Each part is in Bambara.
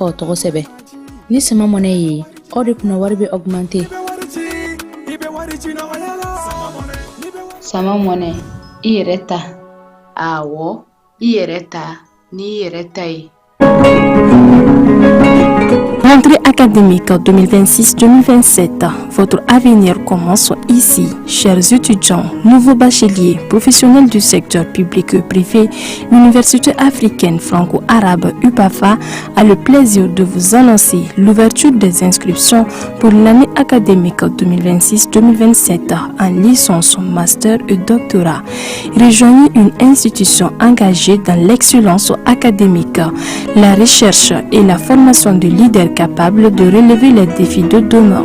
k'aw tɔgɔ sɛbɛn. Ni Sama Money ye, aw de kunna wari bɛ augmenter. Sama Money, i yɛrɛ ta. Awɔ, i yɛrɛ ta n'i yɛrɛ ta ye. Rentrée académique 2026-2027, votre avenir commence ici. Chers étudiants, nouveaux bacheliers, professionnels du secteur public et privé, l'Université africaine franco-arabe UPAFA a le plaisir de vous annoncer l'ouverture des inscriptions pour l'année académique 2026-2027 en licence, master et doctorat. Rejoignez une institution engagée dans l'excellence académique, la recherche et la formation de leaders capables de relever les défis de demain.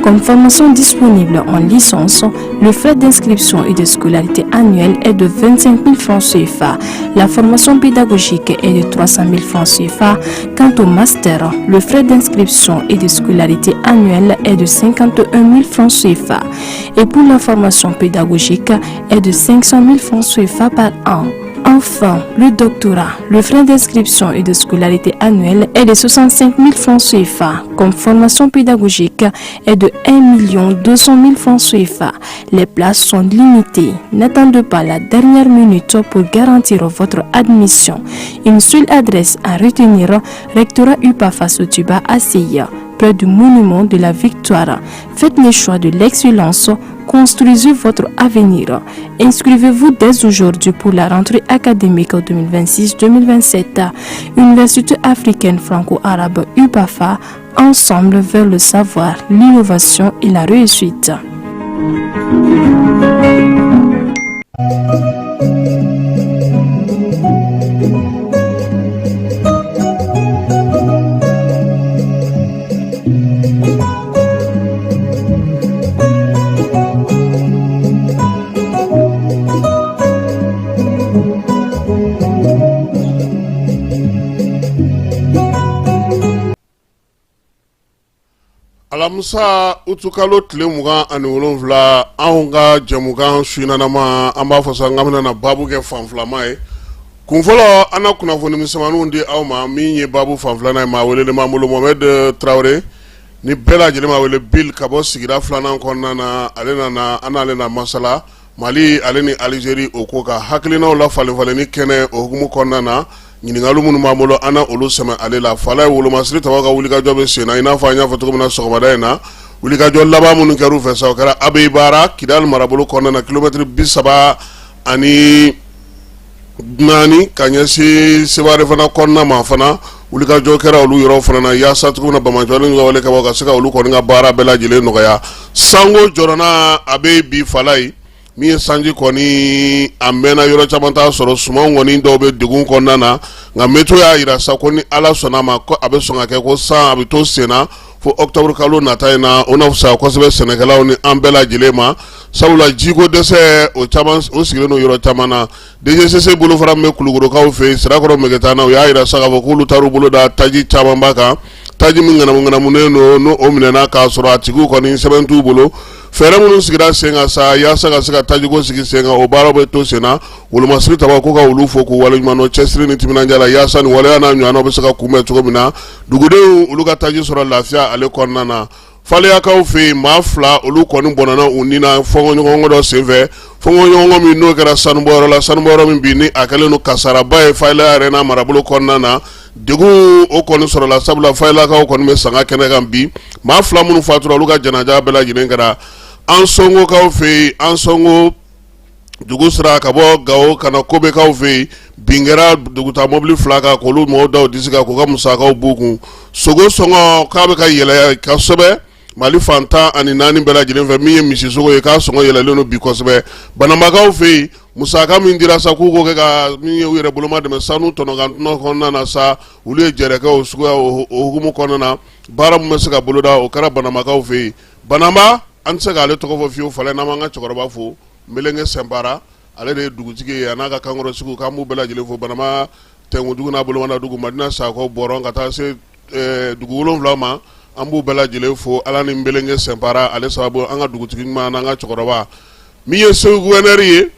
Comme formation disponible en licence, le frais d'inscription et de scolarité annuelle est de 25 000 francs CFA. La formation pédagogique est de 300 000 francs CFA. Quant au master, le frais d'inscription et de scolarité annuelle est de 51 000 francs CFA. Et pour la formation pédagogique est de 500 000 francs CFA par an. Enfin, le doctorat, le frais d'inscription et de scolarité annuelle est de 65 000 francs CFA. Comme formation pédagogique est de 1 200 000 francs CFA. Les places sont limitées. N'attendez pas la dernière minute pour garantir votre admission. Une seule adresse à retenir, rectorat UPAFA Sotuba ACI, près du monument de la Victoire. Faites le choix de l'excellence. Construisez votre avenir. Inscrivez-vous dès aujourd'hui pour la rentrée académique 2026-2027. Université africaine franco-arabe UPAFA, ensemble vers le savoir, l'innovation et la réussite. Alamisa utukalo tile 27, anw ka jɛmukan suinanama, an b'a fɔ sa, an bɛna na baabu kɛ fan filama ye. Kun fɔlɔ, an na kunnafoni misɛnmaninw di aw ma. Min ye baabu fan filanan ye, maa welelen b'an bolo, Mohamed Traoré, ni bɛɛ lajɛlen b'a wele Bill, ka bɔ sigida filanan kɔnɔna na. Ale nana, an n'ale na masala Mali ale ni Algérie, o ko ka hakilinaw la falen falenni kɛnɛ o hukumu kɔnɔna na. Ɲininkali minnu b'an bolo, an na olu sɛmɛ ale la. Fala ye wolomasiri tɔgɔ ka wulikajɔ bɛ sen na, i n'a fɔ an y'a fɔ cogo min na sɔgɔmada in na. Wulikajɔ laban minnu kɛra u fɛ sa, o kɛra Abeibara, Kidali marabolo kɔnɔna na, kilomɛtiri 34 ka ɲɛsin Seware fana kɔnɔna ma. Fana wulikajɔ kɛra olu yɔrɔ fana na, yaasa cogo min na banbaanciwale wale ka ka se ka olu kɔni ka baara bɛɛ lajɛlen nɔgɔya. Sanko jɔrɔna a bɛ bi fala ye. Min ye sanji kɔni, a mɛnna, yɔrɔ caman t'a sɔrɔ, sumanw kɔni dɔw bɛ degun kɔnɔna na. Nka météo y'a jira sa ko ni Ala sɔnna a ma, ko a bɛ sɔn ka kɛ ko san a bɛ to sen na fo octobre kalo nata in na. O na fisaya kosɛbɛ sɛnɛkɛlaw ni an bɛɛ lajɛlen ma, sabula jiko dɛsɛ o caman o sigilen don yɔrɔ caman na. DGCC bolofara min bɛ Kulukorokaw fɛ yen, Sirakɔrɔ Megetana, u y'a jira sa k'a fɔ k'olu taar'u bolo da taji camanba kan, taji min ŋanamuŋanamunen don, n'o o minɛna k'a sɔrɔ a tigiw kɔni sɛbɛn t'u bolo. Fɛɛrɛ minnu sigira sen kan sa yaasa ka se ka tajiko sigi sen kan, o baaraw bɛ to sen na. Wolomasiri tabaw ko ka olu fo k'u waleɲuman dɔn cɛsiri ni timinandiya la, yaasa nin waleya n'a ɲɔgɔnnaw bɛ se ka kunbɛn cogo min na, dugudenw olu ka taji sɔrɔ lafiya ale kɔnɔna na. Faleyakaw fɛ yen, maa fila olu kɔni bɔnɛna u ni na fɔnkɔɲɔgɔnkɔ dɔ senfɛ, fɔnkɔɲɔgɔnkɔ min n'o kɛra sanubɔyɔrɔ la, sanubɔyɔrɔ min bi ni a kɛlen don kasaraba ye Faleya yɛrɛ n'a marabolo kɔnɔna na. Degun o kɔni sɔrɔla, sabula Faleyakaw kɔni bɛ sanga kɛnɛ kan bi. Maa fila minnu fatura, olu ka janaja bɛɛ lajɛlen kɛra Ansongokaw fɛ yen, Ansongo dugu sira ka bɔ Gawo ka na Kobekaw fɛ yen. Bin kɛra dugutaa mɔbili fila kan k'olu mɔgɔw da u disi kan, k'u ka musakaw b'u kun. Sogo sɔngɔ k'a bɛ ka yɛlɛ kosɛbɛ Mali fan 14 bɛɛ lajɛlen fɛ. Min ye misisogo ye, k'a sɔngɔ yɛlɛlen don bi kosɛbɛ. Banambakaw fɛ yen, musaka min dira sa k'u k'o kɛ ka min ye u yɛrɛ boloma dɛmɛ sanu tɔnɔ kan tɔnɔ kɔnɔna na sa, olu ye jɛrɛ kɛ o suguya o hukumu kɔnɔna na. Baara min bɛ se ka boloda, o kɛra Banambakaw fɛ yen. Banamba, an tɛ se k'ale tɔgɔ fɔ fiyewu Falɛ n'an m'an ka cɛkɔrɔba fo, Melenge Sɛnpara, ale de ye dugutigi ye, a n'a ka kankɔrɔsigiw, k'an b'u bɛɛ lajɛlen fo. Banamba Tɛnkudugu n'a bolomada dugu, Madina Sakɔ, Bɔrɔn, ka taa se dugu wolonwula ma, an b'u bɛɛ lajɛlen fo Ala ni Melenge Sɛnpara ale sababu, an ka dugutigi ɲuman n'an ka cɛkɔrɔba. Min ye Segu gouverneur ye,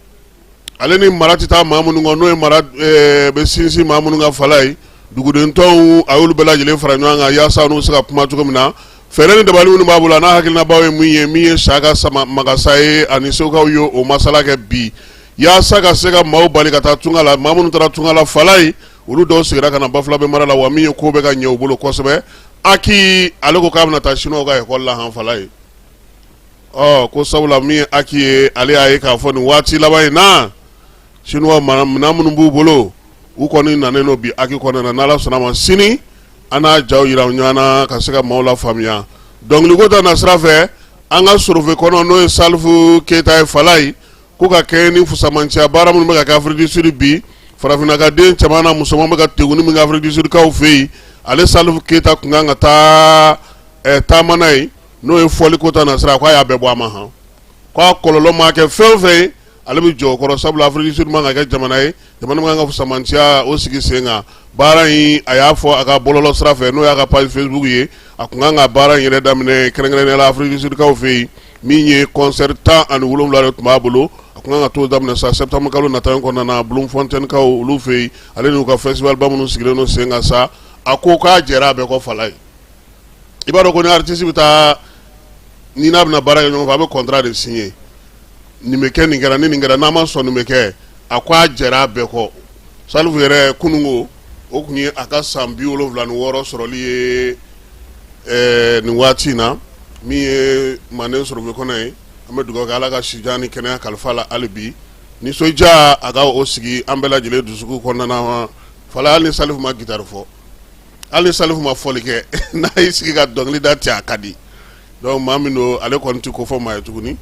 ale ni mara tɛ taa maa minnu kɔ, n'o ye mara bɛ sinsin maa minnu ka fala ye. Dugudentɔnw a y'olu bɛɛ lajɛlen fara ɲɔgɔn kan yaasa n'u bɛ se ka kuma cogo min na. Fɛɛrɛ ni dabali minnu b'a bolo, a n'a hakilinabaw ye min ye, min ye Saka Sama Magasa ye ani Segukaw ye o masala kɛ bi yaasa ka se ka maaw bali ka taa tunga la. Maa minnu taara tunga la, Falayi, olu dɔw seginna ka na Bafulabe mara la, wa min ye ko bɛ ka ɲɛ u bolo kosɛbɛ. Aki ale ko k'a bɛna taa Siniwaw ka ekɔli la han, Falayi. Ɔ ko sabula min ye Aki ye, ale y'a ye k'a fɔ nin waati laban in na, Siniwaw minɛn minnu b'u bolo, u kɔni nanen don bi Aki kɔnɔna na. N'Ala sɔnna ma, sini an n'a jaw jira ɲɔgɔn na ka se ka maaw lafaamuya dɔnkiliko ta nasira fɛ. An ka sorofe kɔnɔ, n'o ye Salifu Keyita ye, Falayi ko ka kɛ ni fusamanciya baara minnu bɛ ka kɛ Afrique du Sud bi, farafinna ka den cɛman n'a musoman bɛ ka degunni min kɛ Afrique du Sud kaw fɛ yen, ale Salifu Keyita tun kan ka taa taama n'a ye, n'o ye fɔliko ta nasira, k'a y'a bɛɛ bɔ a ma han, k'a kɔlɔlɔ maa kɛ fɛn o fɛn ye, ale bɛ jɔ o kɔrɔ, sabula Afrique du Sud man ka kɛ jamana ye, jamana min kan ka fusamanciya o sigi sen kan. Baara in, a y'a fɔ a ka bɔlɔlɔ sira fɛ, n'o y'a ka page Facebook ye, a tun kan ka baara in yɛrɛ daminɛ kɛrɛnkɛrɛnnenya la Afrique du Sud kaw fɛ yen. Min ye concert 17 de tun b'a bolo, a tun kan ka t'o daminɛ sa septembre kalo nata in kɔnɔna na Bloemfontein kaw olu fɛ yen, ale n'u ka festival ba minnu sigilen don sen kan sa. A ko k'a jɛra a bɛɛ kɔ. Falayi, i b'a dɔn ko ni artiste bɛ taa, ni n'a bɛna baara kɛ ɲɔgɔn fɛ, a bɛ contrat de signer. Nin bɛ kɛ, nin kɛra, ni nin kɛra, n'a ma sɔn nin bɛ kɛ. A ko a jɛra a bɛɛ kɔ. Salifu yɛrɛ, kununko o tun ye a ka san 76 sɔrɔli ye nin waati in na. Min ye manden sorofe kɔnɔ ye, an bɛ dugawu kɛ Ala ka sijan ni kɛnɛya kalifa la hali bi, nisɔndiya a ka o sigi an bɛɛ lajɛlen dusukun kɔnɔna na. Fala, hali ni Salifu ma gitari fɔ, hali ni Salifu ma fɔli kɛ, n'a y'i sigi ka dɔnkili da ten, a ka di. Donc maa min don, ale kɔni tɛ ko fɔ maa ye tuguni.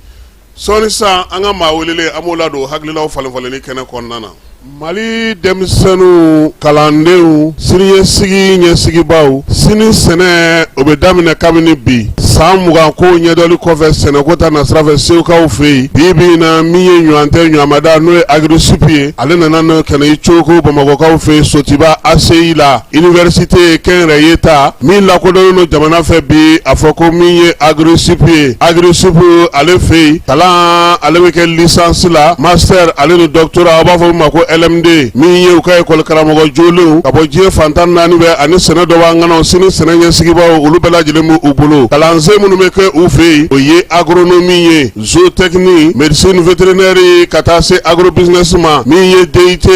Sɔɔni sisan, an ka maa welelen, an b'o ladon hakililaw falenfalenni kɛnɛ kɔnɔna na. Mali denmisɛnninw, kalandenw, siniɲɛsigi ɲɛsigibaw, sini sɛnɛ o bɛ daminɛ kabini bi. San 20 ko ɲɛdɔli kɔfɛ sɛnɛko ta nasira fɛ Segukaw fɛ yen, bi bi in na, min ye ɲɔgɔn tɛ ɲɔgɔnmada, n'o ye AgriSup ye, ale nana n'o kɛnɛ i coko Bamakɔkaw fɛ yen, Sotiba ACI la, université kɛnyɛrɛye ta min lakodɔnnen don jamana fɛ bi. A fɔ ko min ye AgriSup ye, AgriSup ale fɛ yen, kalan ale bɛ kɛ licence la, master ale ni doctorat, aw b'a fɔ min ma ko LMD. Min ye u ka école karamɔgɔ jolenw ka bɔ diɲɛ fan 14 bɛɛ ani sɛnɛ dɔ ŋanaw, sini sɛnɛ ɲɛsigibaaw, olu bɛɛ lajɛlen b'u bolo. Kalansen minnu bɛ kɛ u fɛ yen, o ye agronomie ye, zootechnie, médecine vétérinaire, ka taa se agrobusiness ma. Min ye DUT,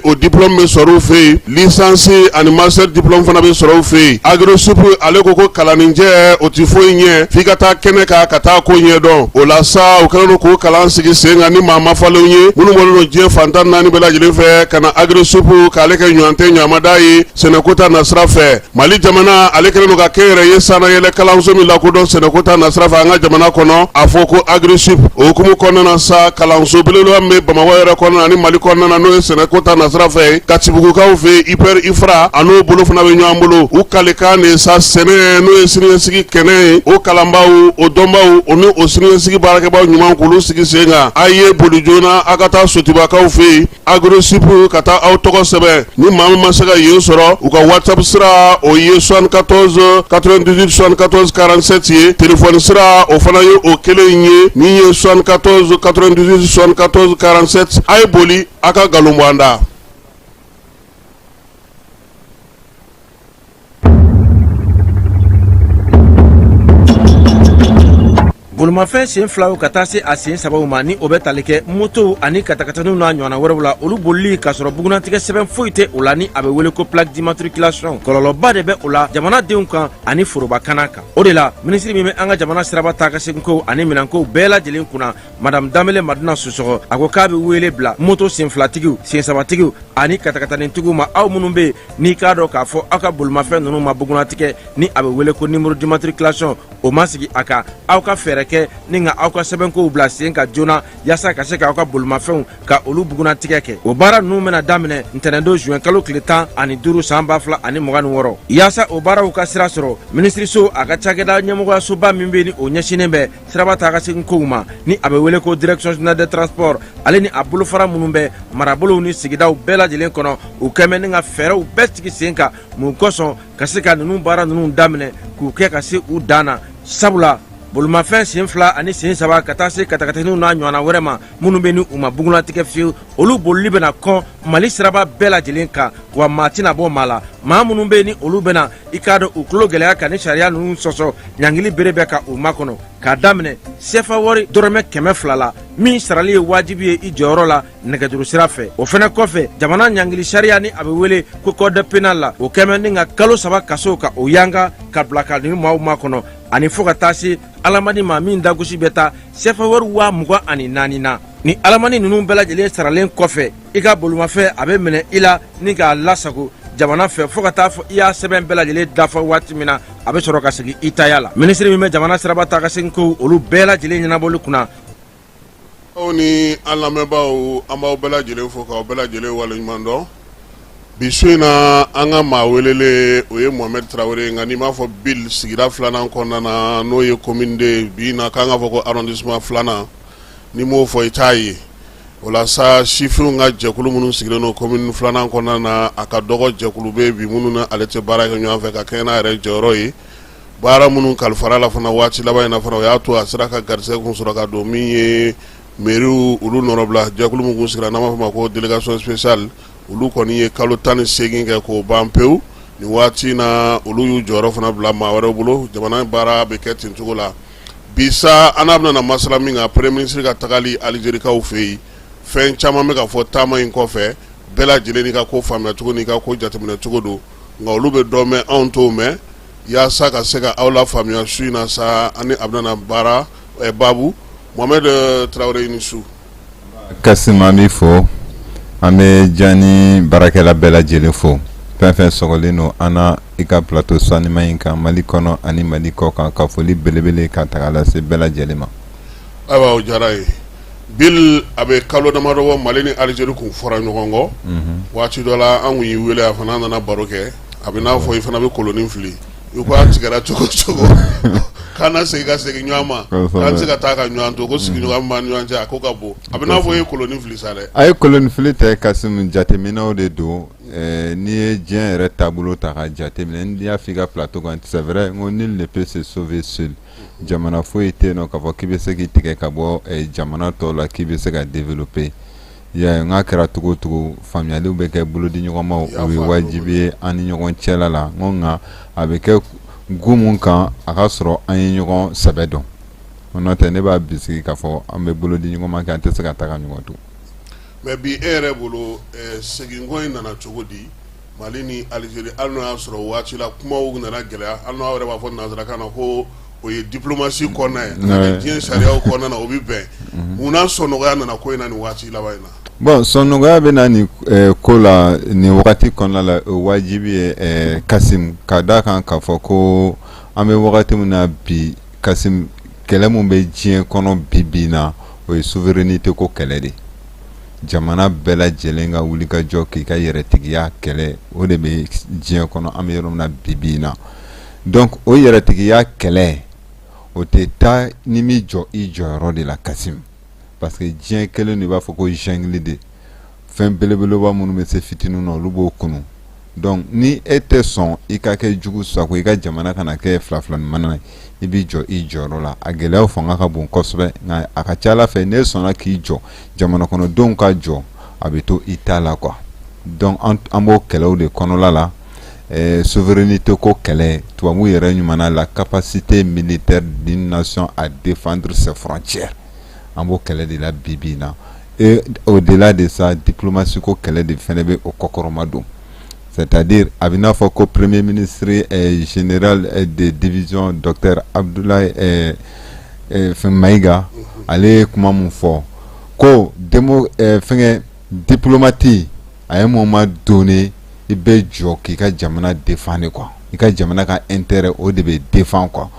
o diplôme bɛ sɔrɔ u fɛ yen, licence ani master diplôme fana bɛ sɔrɔ u fɛ yen. AgriSup ale ko ko kalanninjɛ o tɛ foyi ɲɛ f'i ka taa kɛnɛ kan ka taa ko ɲɛdɔn. O la sa, u kɛlen don k'o kalan sigi sen kan ni maa mafalenw ye minnu bɔlen don diɲɛ fan 14 bɛɛ lajɛlen fɛ ka na AgriSup k'ale kɛ ɲɔgɔn tɛ ɲɔgɔnmada ye sɛnɛko ta nasira fɛ. Mali jamana ale kɛlen don ka kɛnyɛrɛye sannayɛlɛ kalanso min lakodɔn sɛnɛko ta nasira fɛ an ka jamana kɔnɔ, a fɔ ko AgriSup. O hukumu kɔnɔna na sa, kalanso belebeleba min bɛ Bamakɔ yɛrɛ kɔnɔna ani Mali kɔnɔna na, n'o ye sɛnɛko ta nasira fɛ, Katibugukaw fɛ, IPR IFRA, a n'o bolo fana bɛ ɲɔgɔn bolo. U kalikan de sa sɛnɛ, n'o ye siniɲɛsigi kɛnɛ ye, o kalanbaaw, o dɔnbaaw, o ni o siniɲɛsigi baarakɛbaaw ɲuman, k'olu sigi sen kan. A ye boli joona, a ka taa Sotibakaw fɛ yen, AgriSup, ka taa aw tɔgɔ sɛbɛn. Ni maa min ma se ka yen sɔrɔ, u ka WhatsApp sira o ye 74 98 74 47 ye. Téléphone sira o fana ye o kelen ye, min ye 74 98 74 47. A ye boli, a ka nkalon bɔ an da. Bolimafɛn sen filaw ka taa se a sen sabaw ma, ni o bɛ tali kɛ motow ani katakataninw n'a ɲɔgɔnna wɛrɛw la, olu bolili k'a sɔrɔ bugunnatigɛ sɛbɛn foyi tɛ o la, ni a bɛ wele ko plaque d'immatriculation, kɔlɔlɔba de bɛ o la jamanadenw kan ani forobakana kan. O de la, minisiri min bɛ an ka jamana siraba taa ka seginkow ani minɛnkow bɛɛ lajɛlen kunna, Madame Danbele Madina Sisɔkɔ, a ko k'a bɛ wele bila moto senfilatigiw, sensabatigiw ani katakatanintigiw ma, aw minnu bɛ yen n'i k'a dɔn k'a fɔ aw ka bolimafɛn ninnu ma bugunnatigɛ, ni a bɛ wele ko numéro d'immatriculation, o ma sigi a kan, aw ka fɛɛrɛ kɛ ni ka aw ka sɛbɛnkow bila sen kan joona yaasa ka se k'aw ka bolimafɛnw ka olu bugunnatigɛ kɛ. O baara ninnu bɛna daminɛ ntɛnɛndon juin kalo tile 15 san 2026. Yaasa o baaraw ka sira sɔrɔ, minisiriso a ka cakɛda ɲɛmɔgɔyasoba min bɛ ni o ɲɛsinnen bɛ siraba taa ka segin kow ma, ni a bɛ wele ko direction générale des transports, ale ni a bolofara minnu bɛ marabolow ni sigidaw bɛɛ lajɛlen kɔnɔ, u kɛmɛ ni ka fɛɛrɛw bɛɛ sigi sen kan mun kosɔn ka se ka ninnu baara ninnu daminɛ k'u kɛ ka se u dan na, sabula Bolimafɛn sen fila ani sen saba ka taa se katakataninw n'a ɲɔgɔnna wɛrɛ ma, minnu bɛ ni u ma bugunnatigɛ fiyewu, olu bolili bɛna kɔn Mali siraba bɛɛ lajɛlen kan, wa maa tɛna bɔ maa la. Maa minnu bɛ ni olu bɛna, i k'a dɔn, u tulo gɛlɛya ka ni sariya ninnu sɔsɔ, ɲangili bere bɛ ka u makɔnɔ, k'a daminɛ sefa wari dɔrɔmɛ 200 la, min sarali ye wajibi ye i jɔyɔrɔ la nɛgɛjuru sira fɛ. O fɛnɛ kɔfɛ, jamana ɲangili sariya ni a bɛ wele ko code pénal la, o kɛmɛ ni ka kalo 3 kaso ka o yanga ka bila ka nin maaw makɔnɔ, ani fo ka taa se alamani ma min dagosi bɛ taa sefa wari 24,000 na. Ni alamani ninnu bɛɛ lajɛlen saralen kɔfɛ, i ka bolimafɛn a bɛ minɛ i la ni k'a lasago jamana fɛ fo ka taa fɔ i y'a sɛbɛn bɛɛ lajɛlen dafa waati min na, a bɛ sɔrɔ ka segin i taya la. Minisiri min bɛ jamana siraba taa ka segin kow olu bɛɛ lajɛlen ɲɛnabɔli kunna. Aw ni an lamɛnbaaw, an b'aw bɛɛ lajɛlen fo k'aw bɛɛ lajɛlen waleɲuman dɔn. Bi su in na, an ka maa welelen, o ye Mohamed Traoré. Nka n'i m'a fɔ Bil sigida filanan kɔnɔna na, n'o ye commune deux bi na, k'an k'a fɔ ko arrondissement filanan, n'i m'o fɔ i t'a ye. O la sa, sifinw ka jɛkulu minnu sigilen don commune filanan kɔnɔna na, a ka dɔgɔ jɛkulu bɛ bi minnu na ale tɛ baara kɛ ɲɔgɔn fɛ ka kɛɲɛ n'a yɛrɛ jɔyɔrɔ ye. Baara minnu kalifara la fana waati laban in na fana, o y'a to a sera ka garisɛgɛ kun sɔrɔ ka don min ye mairie olu nɔrɔbila jɛkulu min kun sigira, n'an b'a fɔ ma ko délégation spéciale. Olu kɔni ye kalo 18 kɛ k'o ban pewu. Nin waati in na, olu y'u jɔyɔrɔ fana bila maa wɛrɛw bolo. Jamana baara bɛ kɛ ten cogo la. Bi sa, an n'a bɛna masala min kan, premier ministre ka tagali Alizerikaw fɛ yen, fɛn caman bɛ ka fɔ taama in kɔfɛ. Bɛɛ lajɛlen n'i ka ko faamuya cogo n'i ka ko jateminɛ cogo don, nka olu bɛ dɔ mɛn, anw t'o mɛn. Yaasa ka se ka aw la faamuya su in na sa, ani a bɛna baara baabu. Mohamed Traoré, i ni su. Kasim, an b'i fo, an bɛ Jani baarakɛla bɛɛ lajɛlen fo, fɛn fɛn sɔgɔlen don an na i ka plateau sanima in kan, Mali kɔnɔ ani Mali kɔ kan, ka foli belebele ka taga lase bɛɛ lajɛlen ma. Ayiwa, o diyara ye. Bil, a bɛ kalo damadɔ bɔ, Mali ni Alizeri kun fɔra ɲɔgɔn kɔ waati dɔ la. An kun y'i wele, a fana nana baro kɛ. A bɛ n'a fɔ i fana bɛ kolonin fili, i ko a tigɛra cogo cogo k'an na segin ka segin ɲɔgɔn ma, k'an tɛ se ka taa ka ɲɔgɔn to, ko sigiɲɔgɔn b'an ni ɲɔgɔn cɛ, a ko ka bon. A bɛ n'a fɔ i ye kolonin fili sa dɛ. A ye kolonin fili tɛ Kasim, jateminɛw de don. N'i ye diɲɛ yɛrɛ taabolo ta ka jateminɛ, n y'a fɔ i ka plateau kan, c'est vrai, n ko nul ne peut se sauver seul. Jamana foyi tɛ yen nɔ k'a fɔ k'i bɛ se k'i tigɛ ka bɔ jamana tɔw la k'i bɛ se ka développer. Ya n k'a kɛra cogo o cogo, faamuyaliw bɛ kɛ bolodi ɲɔgɔnmaw, o ye wajibi ye an ni ɲɔgɔn cɛla la. N ko nka a bɛ kɛ gun mun kan, a ka sɔrɔ an ye ɲɔgɔn sɛbɛ dɔn. N'o tɛ, ne b'a bisigi k'a fɔ an bɛ bolodi ɲɔgɔnma kɛ, an tɛ se ka taa ka ɲɔgɔn to. Mais bi, e yɛrɛ bolo, seginko in nana cogo di Mali ni Alizeri, hali n'o y'a sɔrɔ waati la kumaw nana gɛlɛya, hali n'aw yɛrɛ b'a fɔ nansarakan na ko o ye diplomatie kɔnɔna ye, a diɲɛ sariyaw kɔnɔna na, o bɛ bɛn? Munna sɔnnɔgɔya nana ko in na nin waati laban in na? Bon, sɔnnɔgɔya bɛ na nin ko la nin wagati kɔnɔna la, o wajibi ye Kasim, ka d'a kan k'a fɔ ko an bɛ wagati min na bi Kasim, kɛlɛ min bɛ diɲɛ kɔnɔ bi bi in na, o ye souveraineté ko kɛlɛ de. Jamana bɛɛ lajɛlen ka wuli ka jɔ k'i ka yɛrɛtigiya kɛlɛ, o de bɛ diɲɛ kɔnɔ an bɛ yɔrɔ min na bi bi in na. Donc o yɛrɛtigiya kɛlɛ, o tɛ taa ni m'i jɔ i jɔyɔrɔ de la Kasim, parce que diɲɛ kɛlen don i b'a fɔ ko jungle de. Fɛn belebeleba minnu bɛ se fitininw na, olu b'o kunu. Donc ni e tɛ sɔn i ka kɛ jugu sago, i ka jamana kana kɛ fila filanin mana ye, i b'i jɔ i jɔyɔrɔ la. A gɛlɛyaw fanga ka bon kosɛbɛ, nka a ka ca ala fɛ, n'e sɔnna k'i jɔ, jamana kɔnɔdenw ka jɔ, a bɛ to i ta la quoi. Donc an b'o kɛlɛw de kɔnɔla la, souveraineté ko kɛlɛ. Tubabu yɛrɛ ɲuman, la capacité militaire d'une nation à défendre ses frontières, an b'o kɛlɛ de la bi bi in na. Et au-delà de ça, diplomatie ko kɛlɛ de fɛnɛ bɛ o kɔkɔrɔma don. C'est-à-dire a bɛ n'a fɔ ko premier ministre général de division docteur Abdoulaye Maïga, ale ye kuma mun fɔ ko demo fɛngɛ diplomate, à un moment donné i bɛ jɔ k'i ka jamana défendre quoi, i ka jamana ka intérêt, o de bɛ défend quoi.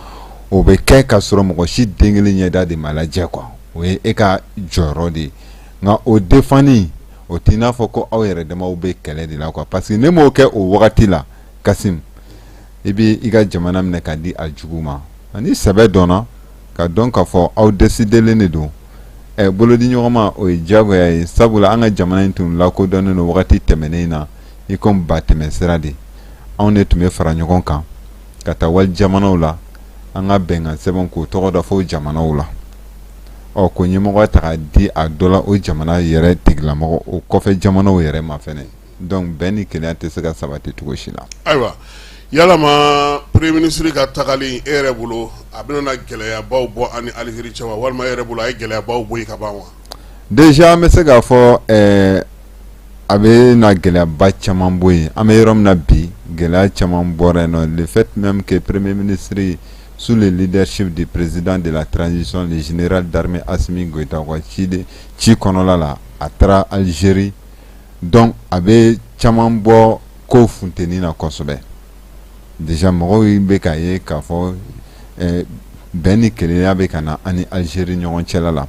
O bɛ kɛ ka sɔrɔ mɔgɔ si den kelen ɲɛda de ma lajɛ quoi, o ye e ka jɔyɔrɔ de ye. Nka o défendre, o t'i n'a fɔ ko aw yɛrɛ damaw bɛ kɛlɛ de la quoi, parce que ne m'o kɛ o wagati la Kasim, i bɛ i ka jamana minɛ k'a di a jugu ma. Ani sɛbɛ dɔnna ka dɔn k'a fɔ aw décidelen de don bolodi ɲɔgɔnma, o ye diyagoya ye, sabula an ka jamana in tun lakodɔnnen don wagati tɛmɛnen na i komi ba tɛmɛ sira de. Anw de tun bɛ fara ɲɔgɔn kan ka taa wali jamanaw la. An ka bɛnkan sɛbɛn k'o tɔgɔ da fo jamanaw la, ɔ ko ɲɛmɔgɔ ta ka di a dɔ la, o jamana yɛrɛ tigilamɔgɔ, o kɔfɛ jamanaw yɛrɛ ma fɛnɛ. Donc bɛn ni kelenya tɛ se ka sabati cogo si la. Ayiwa, yalama premier ministre ka tagali, e yɛrɛ bolo, a bɛna na gɛlɛyabaw bɔ an ni Algérie cɛ wa, walima e yɛrɛ bolo, a ye gɛlɛyabaw bɔ yen ka ban wa? Déjà, an bɛ se k'a fɔ a bɛ na gɛlɛyaba caman bɔ yen. An bɛ yɔrɔ min na bi, gɛlɛya caman bɔra yen nɔ. Le fait même que premier ministre, sous le leadership du président de la transition, le général d'armée Assimi Goïta, ka ci de ci kɔnɔla la, a taara Algérie. Donc a bɛ caman bɔ ko funteni na kosɛbɛ. Déjà, mɔgɔw bɛ k'a ye k'a fɔ bɛn ni kelenya bɛ ka na an ni Algérie ɲɔgɔn cɛla la.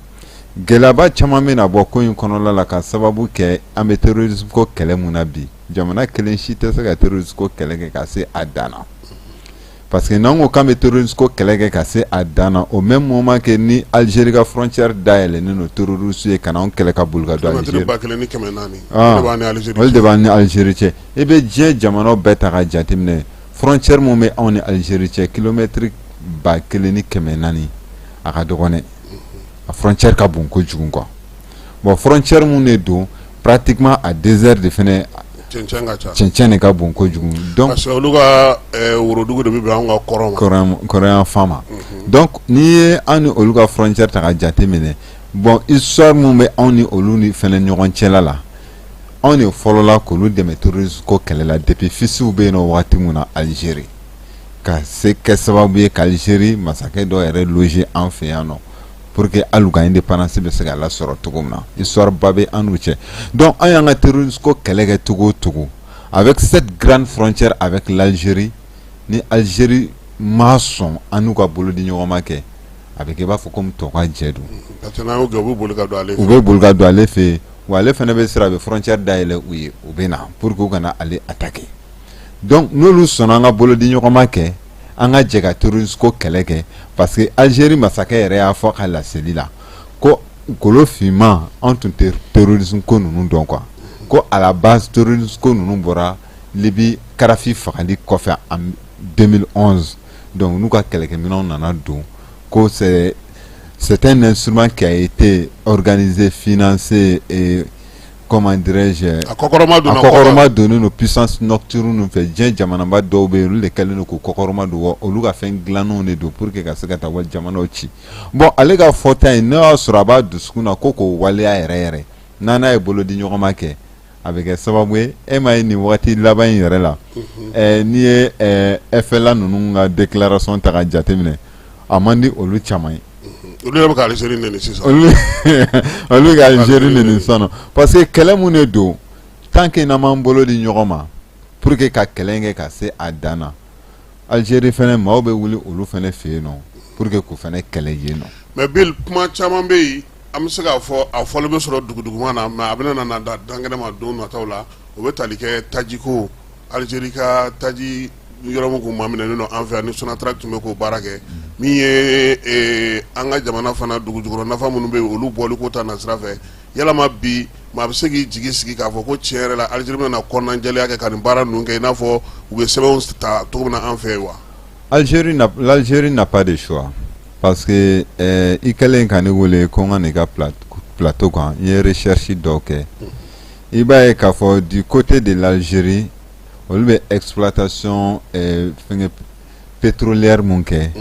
Gɛlɛyaba caman bɛ na bɔ ko in kɔnɔla la, ka sababu kɛ an bɛ terrorisme ko kɛlɛ mun na bi. Jamana kelen si tɛ se ka terrorisme ko kɛlɛ kɛ ka se a dan na, parce que n'an ko k'an bɛ terrorisme ko kɛlɛ kɛ ka se a dan na, au même moment que ni Algérie ka frontière dayɛlɛnnen don terroriste ye ka na anw kɛlɛ ka boli ka don Algérie. 1400. Ah, olu de b'an ni Algérie cɛ. I bɛ diɲɛ jamanaw bɛɛ ta ka jateminɛ, frontière mun bɛ anw ni Algérie cɛ, kilomètre 1400, a ka dɔgɔn dɛ. A frontière ka bon kojugu quoi. Bon, frontière mun de don, pratiquement a désert de fɛnɛ. Cɛncɛn ka ca. Cɛncɛn de ka bon kojugu, donc parce que olu ka worodugu de bɛ bɛn anw ka kɔrɔn ma, kɔrɔn fan ma. Donc n'i ye an ni olu ka frontière ta ka jateminɛ, bon, histoire mun bɛ anw ni olu ni fɛnɛ ɲɔgɔn cɛla la, anw de fɔlɔla k'olu dɛmɛ terrorisme ko kɛlɛ la depuis FIS bɛ yen nɔ waati mun na Algérie, ka se kɛ sababu ye ka Algérie masakɛ dɔ yɛrɛ loger an fɛ yan nɔ pour que hali u ka indépendance bɛ se ka lasɔrɔ cogo min na. Histoire ba bɛ an n'u cɛ. Donc an y'an ka terrorisme ko kɛlɛ kɛ cogo o cogo, avec cette grande frontière avec l'Algérie, ni Algérie ma sɔn an n'u ka bolo di ɲɔgɔn ma kɛ, a bɛ kɛ i b'a fɔ komi tɔ ka jɛ don. Parce que n'an y'o kɛ, u bɛ boli ka don ale fɛ. U bɛ boli ka don ale fɛ yen wa, ale fana bɛ siran, a bɛ frontière dayɛlɛ u ye, u bɛ na pour que u kana ale attaquer. Donc n'olu sɔnna an ka bolo di ɲɔgɔn ma kɛ, an ka jɛ ka terrorisme ko kɛlɛ kɛ, parce que Algérie masakɛ yɛrɛ y'a fɔ a ka laseli la ko golo finman, anw tun tɛ terrorisme ko ninnu dɔn quoi, ko à la base terrorisme ko ninnu bɔra Libye Kadhafi fagali kɔfɛ en 2011. Donc n'u ka kɛlɛkɛminɛnw nana don, ko c'est un instrument qui a été organisé, financé et, comment dirais-je, a kɔkɔrɔma donna. A kɔkɔrɔma donnen don puissance nocturne ninnu fɛ. Diɲɛ jamanaba dɔw bɛ yen, olu de kɛlen don k'u kɔkɔrɔma don wa, olu ka fɛn dilannenw de don pour que ka se ka taa wali jamanaw ci. Bon, ale ka fɔta in, n'o y'a sɔrɔ a b'a dusukun na ko k'o waleya yɛrɛ yɛrɛ, n'a n'a ye bolo di ɲɔgɔn ma kɛ, a bɛ kɛ sababu ye. E m'a ye nin wagati laban in yɛrɛ la, n'i ye FLA ninnu ka déclaration ta ka jateminɛ, a man di olu caman ye. Olu yɛrɛ bɛ ka Algérie nɛni sisan. Olu ka Algérie nɛni sisan nɔ, parce que kɛlɛ mun de don, tant que n'an m'an bolo di ɲɔgɔn ma pour que ka kɛlɛ in kɛ ka se a dan na, Algérie fɛnɛ maaw bɛ wuli olu fɛnɛ fɛ yen nɔ pour que k'u fɛnɛ kɛlɛ yen nɔ. Mais Bill, kuma caman bɛ yen, an bɛ se k'a fɔ a fɔli bɛ sɔrɔ duguduguma na, mais a bɛna na da dankɛnɛ ma don nataw la. O bɛ tali kɛ tajiko, Algérie ka taji yɔrɔ min kun maminɛnen don an fɛ yan ni Sonatrach tun bɛ k'o baara kɛ, min ye an ka jamana fana dugu jukɔrɔ nafa minnu bɛ yen, olu bɔli ko ta nasira fɛ. Yalama bi maa bɛ se k'i jigi sigi k'a fɔ ko tiɲɛ yɛrɛ la, Algérie bɛna kɔnɔnajɛlenya kɛ ka nin baara ninnu kɛ i n'a fɔ u bɛ sɛbɛnw ta cogo min na an fɛ yen wa? L'Algérie n'a pas de choix, parce que i kɛlen ka ne wele ko n ka n'i ka plateau kan, n ye recherche dɔw kɛ. I b'a ye k'a fɔ du côté de l'Algérie, olu bɛ exploitation fɛngɛ pétrolière mun kɛ,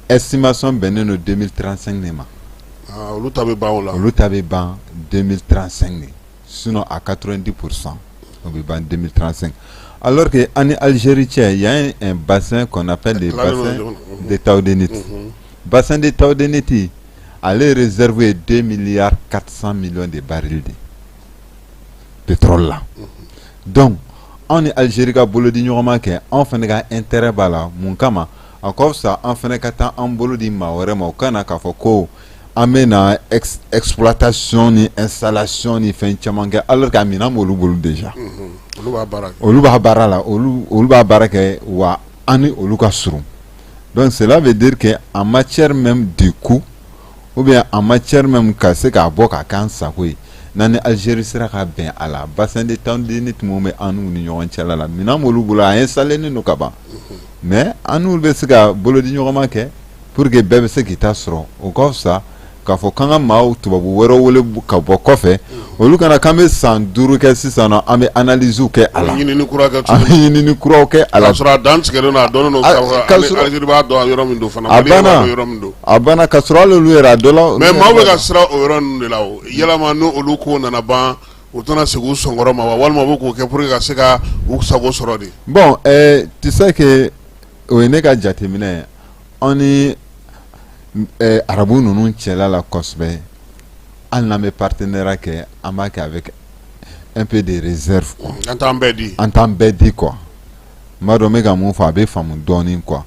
estimation bɛnnen don 2035 de ma. Olu ta bɛ ban o la. Olu ta bɛ ban 2035 de, sinon à 90 %, o bɛ ban 2035, alors que an ni Algérie cɛ, il y a un bassin qu'on appelle le bassin de Taoudénit. Bassin de Taoudénit, ale réserve ye 2 milliards 400 millions de barils de pétrole la. Donc anw ni Algérie ka bolo di ɲɔgɔn ma kɛ, anw fana ka intérêt b'a la. Mun kama? A ka fisa an fana ka taa an bolo di maa wɛrɛ ma, o kana k'a fɔ ko an bɛ na exploitation ni installation ni fɛn caman kɛ, alors que a minɛn b'olu bolo déjà. Olu b'a baara kɛ. Olu b'a baara la, olu b'a baara kɛ wa, an ni olu ka surun. Donc cela veut dire que en matière même de coût ou bien en matière même ka se k'a bɔ k'a k'an sago ye, n'an ni Algérie sera ka bɛn a la, bassin de Taoudénit mun bɛ an n'u ni ɲɔgɔn cɛla la, minɛn b'olu bolo, a installé don ka ban. Mais an n'olu bɛ se ka bolodi ɲɔgɔnma kɛ pour que bɛɛ bɛ se k'i ta sɔrɔ. O ka fisa k'a fɔ k'an ka maaw tubabu wɛrɛw wele ka bɔ kɔfɛ, olu ka na k'an bɛ san 5 kɛ sisan nɔ, an bɛ analyse kɛ a la, ɲinini kura kɛ, an bɛ ɲinini kuraw kɛ a la. K'a sɔrɔ a dan tigɛlen don, a dɔnnen don. Algérie b'a dɔn yɔrɔ min don fana, a banna, yɔrɔ min don. A banna, ka sɔrɔ hali olu yɛrɛ a dɔ la. Mais maaw bɛ ka siran o yɔrɔ ninnu de la. O yalama ni olu ko nana ban, u tɛna segin u sɔnkɔrɔ ma wa, walima u bɛ k'o kɛ pour que ka se ka u sago sɔrɔ de? Bon, tu sais que o ye ne ka jateminɛ ye. An ni arabu ninnu cɛla la kosɛbɛ, hali n'an bɛ partenariat kɛ, an b'a kɛ avec un peu de réserve quoi. An t'an bɛɛ di. An t'an bɛɛ di quoi. N b'a dɔn n bɛ ka mun fɔ, a bɛ faamu dɔɔnin quoi.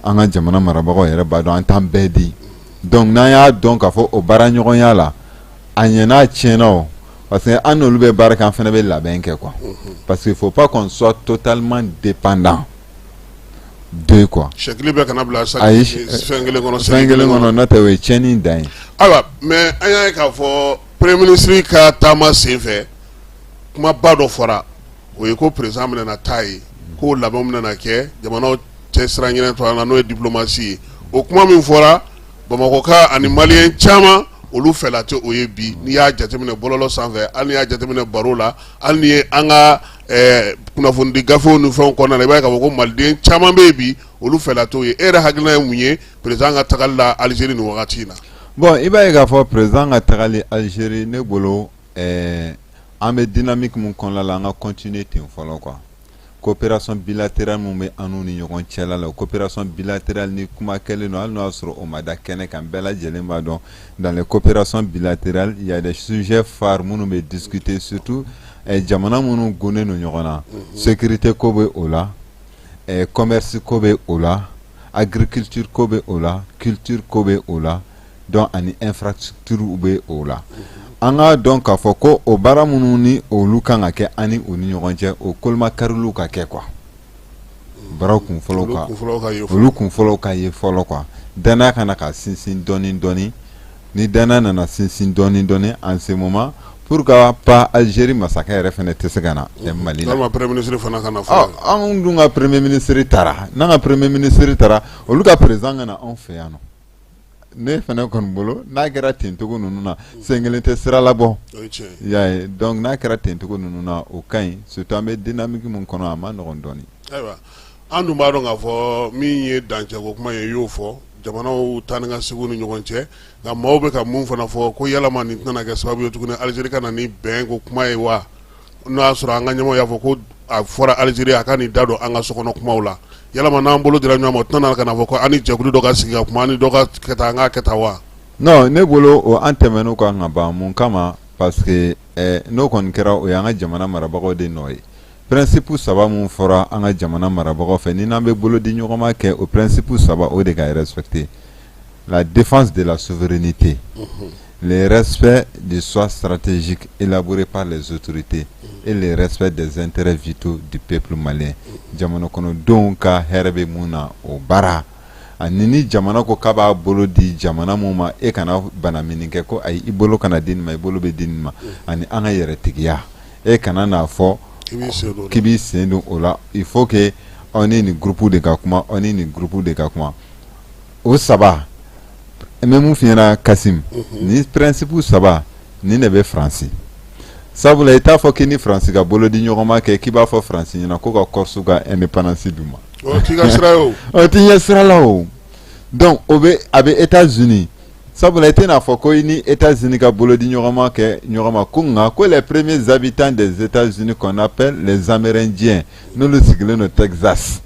An ka jamana marabagaw yɛrɛ b'a dɔn an t'an bɛɛ di. Donc n'an y'a dɔn k'a fɔ o baara ɲɔgɔnya la, a ɲɛna, a tiɲɛna o, parce que an n'olu bɛ baara kɛ, an fana bɛ labɛn kɛ quoi, parce que faut pas qu'on soit totalement dépendant d'eux quoi. Sɛkili bɛɛ kana bila Ayi. fɛn kelen kɔnɔ. Fɛn kelen kɔnɔ, n'o tɛ o ye tiɲɛni dan ye. Ayiwa, mais an y'a ye k'a fɔ premier ministre ka taama senfɛ, kumaba dɔ fɔra, o ye ko président bɛna na taa ye, k'o labɛnw bɛna na kɛ jamanaw cɛ sira ɲɛnɛ to an na, n'o ye diplomatie ye. O kuma min fɔra, Bamakɔka ani maliyɛn caman, olu fɛla tɛ o ye bi. N'i y'a jateminɛ bɔlɔlɔ sanfɛ, hali n'i y'a jateminɛ baro la, hali n'i ye an ka kunnafonidi gafew ni fɛnw kɔnɔna na, i b'a ye k'a fɔ ko maliden caman bɛ yen bi, olu fɛla t'o ye. E yɛrɛ hakilina ye mun ye président ka tagali la Algérie nin wagati in na? Bon, i b'a ye k'a fɔ président ka tagali Algérie, ne bolo, an bɛ dynamique mun kɔnɔna la, an ka continuer ten fɔlɔ quoi. Coopération bilatérale mun bɛ an n'u ni ɲɔgɔn cɛla la, coopération bilatérale ni kuma kɛlen don, hali n'o y'a sɔrɔ o ma da kɛnɛ kan, bɛɛ lajɛlen b'a dɔn, dans les coopérations bilatérales, il y a des sujets phares minnu bɛ discuter, surtout jamana minnu gunnen don ɲɔgɔn na. Sécurité ko bɛ o la, commerce ko bɛ o la, agriculture ko bɛ o la, culture ko bɛ o la, donc ani infrastructure bɛ o la. An k'a dɔn k'a fɔ ko o baara minnu ni olu kan ka kɛ an ni u ni ɲɔgɔn cɛ, o kolomakariliw ka kɛ quoi, baaraw kun fɔlɔ ka olu kun fɔlɔw ka ye fɔlɔ quoi. Danaya kana ka sinsin dɔɔni dɔɔni. Ni danaya nana sinsin dɔɔni dɔɔni, en ce moment, pourquoi pas Algérie masakɛ yɛrɛ fana tɛ se ka na Mali la? Walima premier ministre fana ka na fɔlɔ. Anw dun ka premier ministre taara, n'an ka premier ministre taara, olu ka président ka na anw fɛ yan nɔ. Ne fana kɔni bolo, n'a kɛra tencogo ninnu na, sen kelen tɛ sira labɔ. I y'a ye, donc n'a kɛra tencogo ninnu na, o ka ɲi, surtout an bɛ dynamique min kɔnɔ, a ma nɔgɔn dɔɔni. Ayiwa, an dun b'a dɔn k'a fɔ min ye dancɛko kuma ye, i y'o fɔ, jamanaw taa ni ka seginw ni ɲɔgɔn cɛ. Nka maaw bɛ ka mun fana fɔ ko yalama nin tɛna kɛ sababu ye tuguni Algérie ka na ni bɛn ko kuma ye wa, n'o y'a sɔrɔ an ka ɲɛmɔgɔ y'a fɔ ko a fɔra Algérie a ka nin da don an ka sokɔnɔ kumaw la, yalama n'an bolo dira ɲɔgɔn ma, o tɛna ka na fɔ ko an ni jɛkulu dɔ ka sigi ka kuma, an ni dɔ ka kɛ tan, an k'a kɛ tan wa? Non, ne bolo, o an tɛmɛn'o kan ka ban. Mun kama? Parce que n'o kɔni kɛra, o y'an ka jamana marabagaw de nɔ ye. Principe saba mun fɔra an ka jamana marabagaw fɛ, ni n'an bɛ bolo di ɲɔgɔn ma kɛ, o principe saba, o de ka respecter: la défense de la souveraineté, le respect du choix stratégique élaboré par les autorités et le respect des intérêts vitaux du peuple malien. Jamana kɔnɔdenw ka hɛrɛ bɛ mun na, o baara. Ani ni jamana ko k'a b'a bolo di jamana mun ma, e kana banamini kɛ ko ayi, i bolo kana di nin ma, i bolo bɛ di nin ma. Ani an ka yɛrɛtigiya, e kana n'a fɔ k'i b'i sen don o la, il faut que aw ni nin groupe de ka kuma, aw ni nin groupe de ka kuma. O saba, n bɛ mun f'i ɲɛna, Kasim, ni principe saba nin de bɛ Faransi. Sabula i t'a fɔ k'i ni Faransi ka bolo di ɲɔgɔn ma kɛ, k'i b'a fɔ Faransi ɲɛna ko ka Corse ka indépendance d'u ma. O t'i ka sira ye o. O t'i ɲɛ sira la o. Donc o bɛ a bɛ États-Unis, sabula i tɛna fɔ ko i ni États-Unis ka bolo di ɲɔgɔn ma kɛ ɲɔgɔn ma ko nka ko les premiers habitants des États-Unis qu'on appelle les Amérindiens, n'olu sigilen don Texas,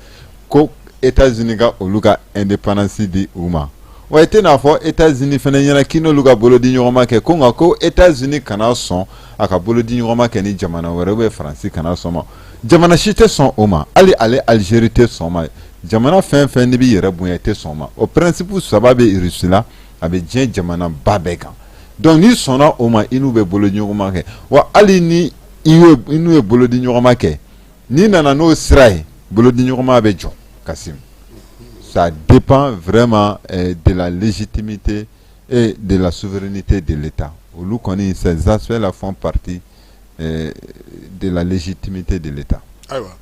ko États-Unis ka olu ka indépendance di u ma. Wa i tɛna fɔ États-Unis fana ɲɛna k'i n'olu ka bolo di ɲɔgɔn ma kɛ ko nka ko États-Unis kana sɔn a ka bolo di ɲɔgɔn ma kɛ ni jamana wɛrɛ, ou bien Faransi kana sɔn ma. Jamana si tɛ sɔn o ma, hali ale Algérie tɛ sɔn ma. Jamana fɛn fɛn n'i b'i yɛrɛ bonya, i tɛ sɔn o ma. O principe saba bɛ Russie la, a bɛ diɲɛ jamanaba bɛɛ kan. Donc n'i sɔnna o ma, i n'u bɛ bolo di ɲɔgɔn ma kɛ. Wa hali ni i n'u ye bolo di ɲɔgɔn ma kɛ, n'i nana n'o sira ye, bolo di ɲɔgɔn ma bɛ jɔ, Kasim. Ça dépend vraiment de la légitimité et de la souveraineté de l'État. Olu kɔni, ces aspects-là font partie de la légitimité de l'État. Ayiwa,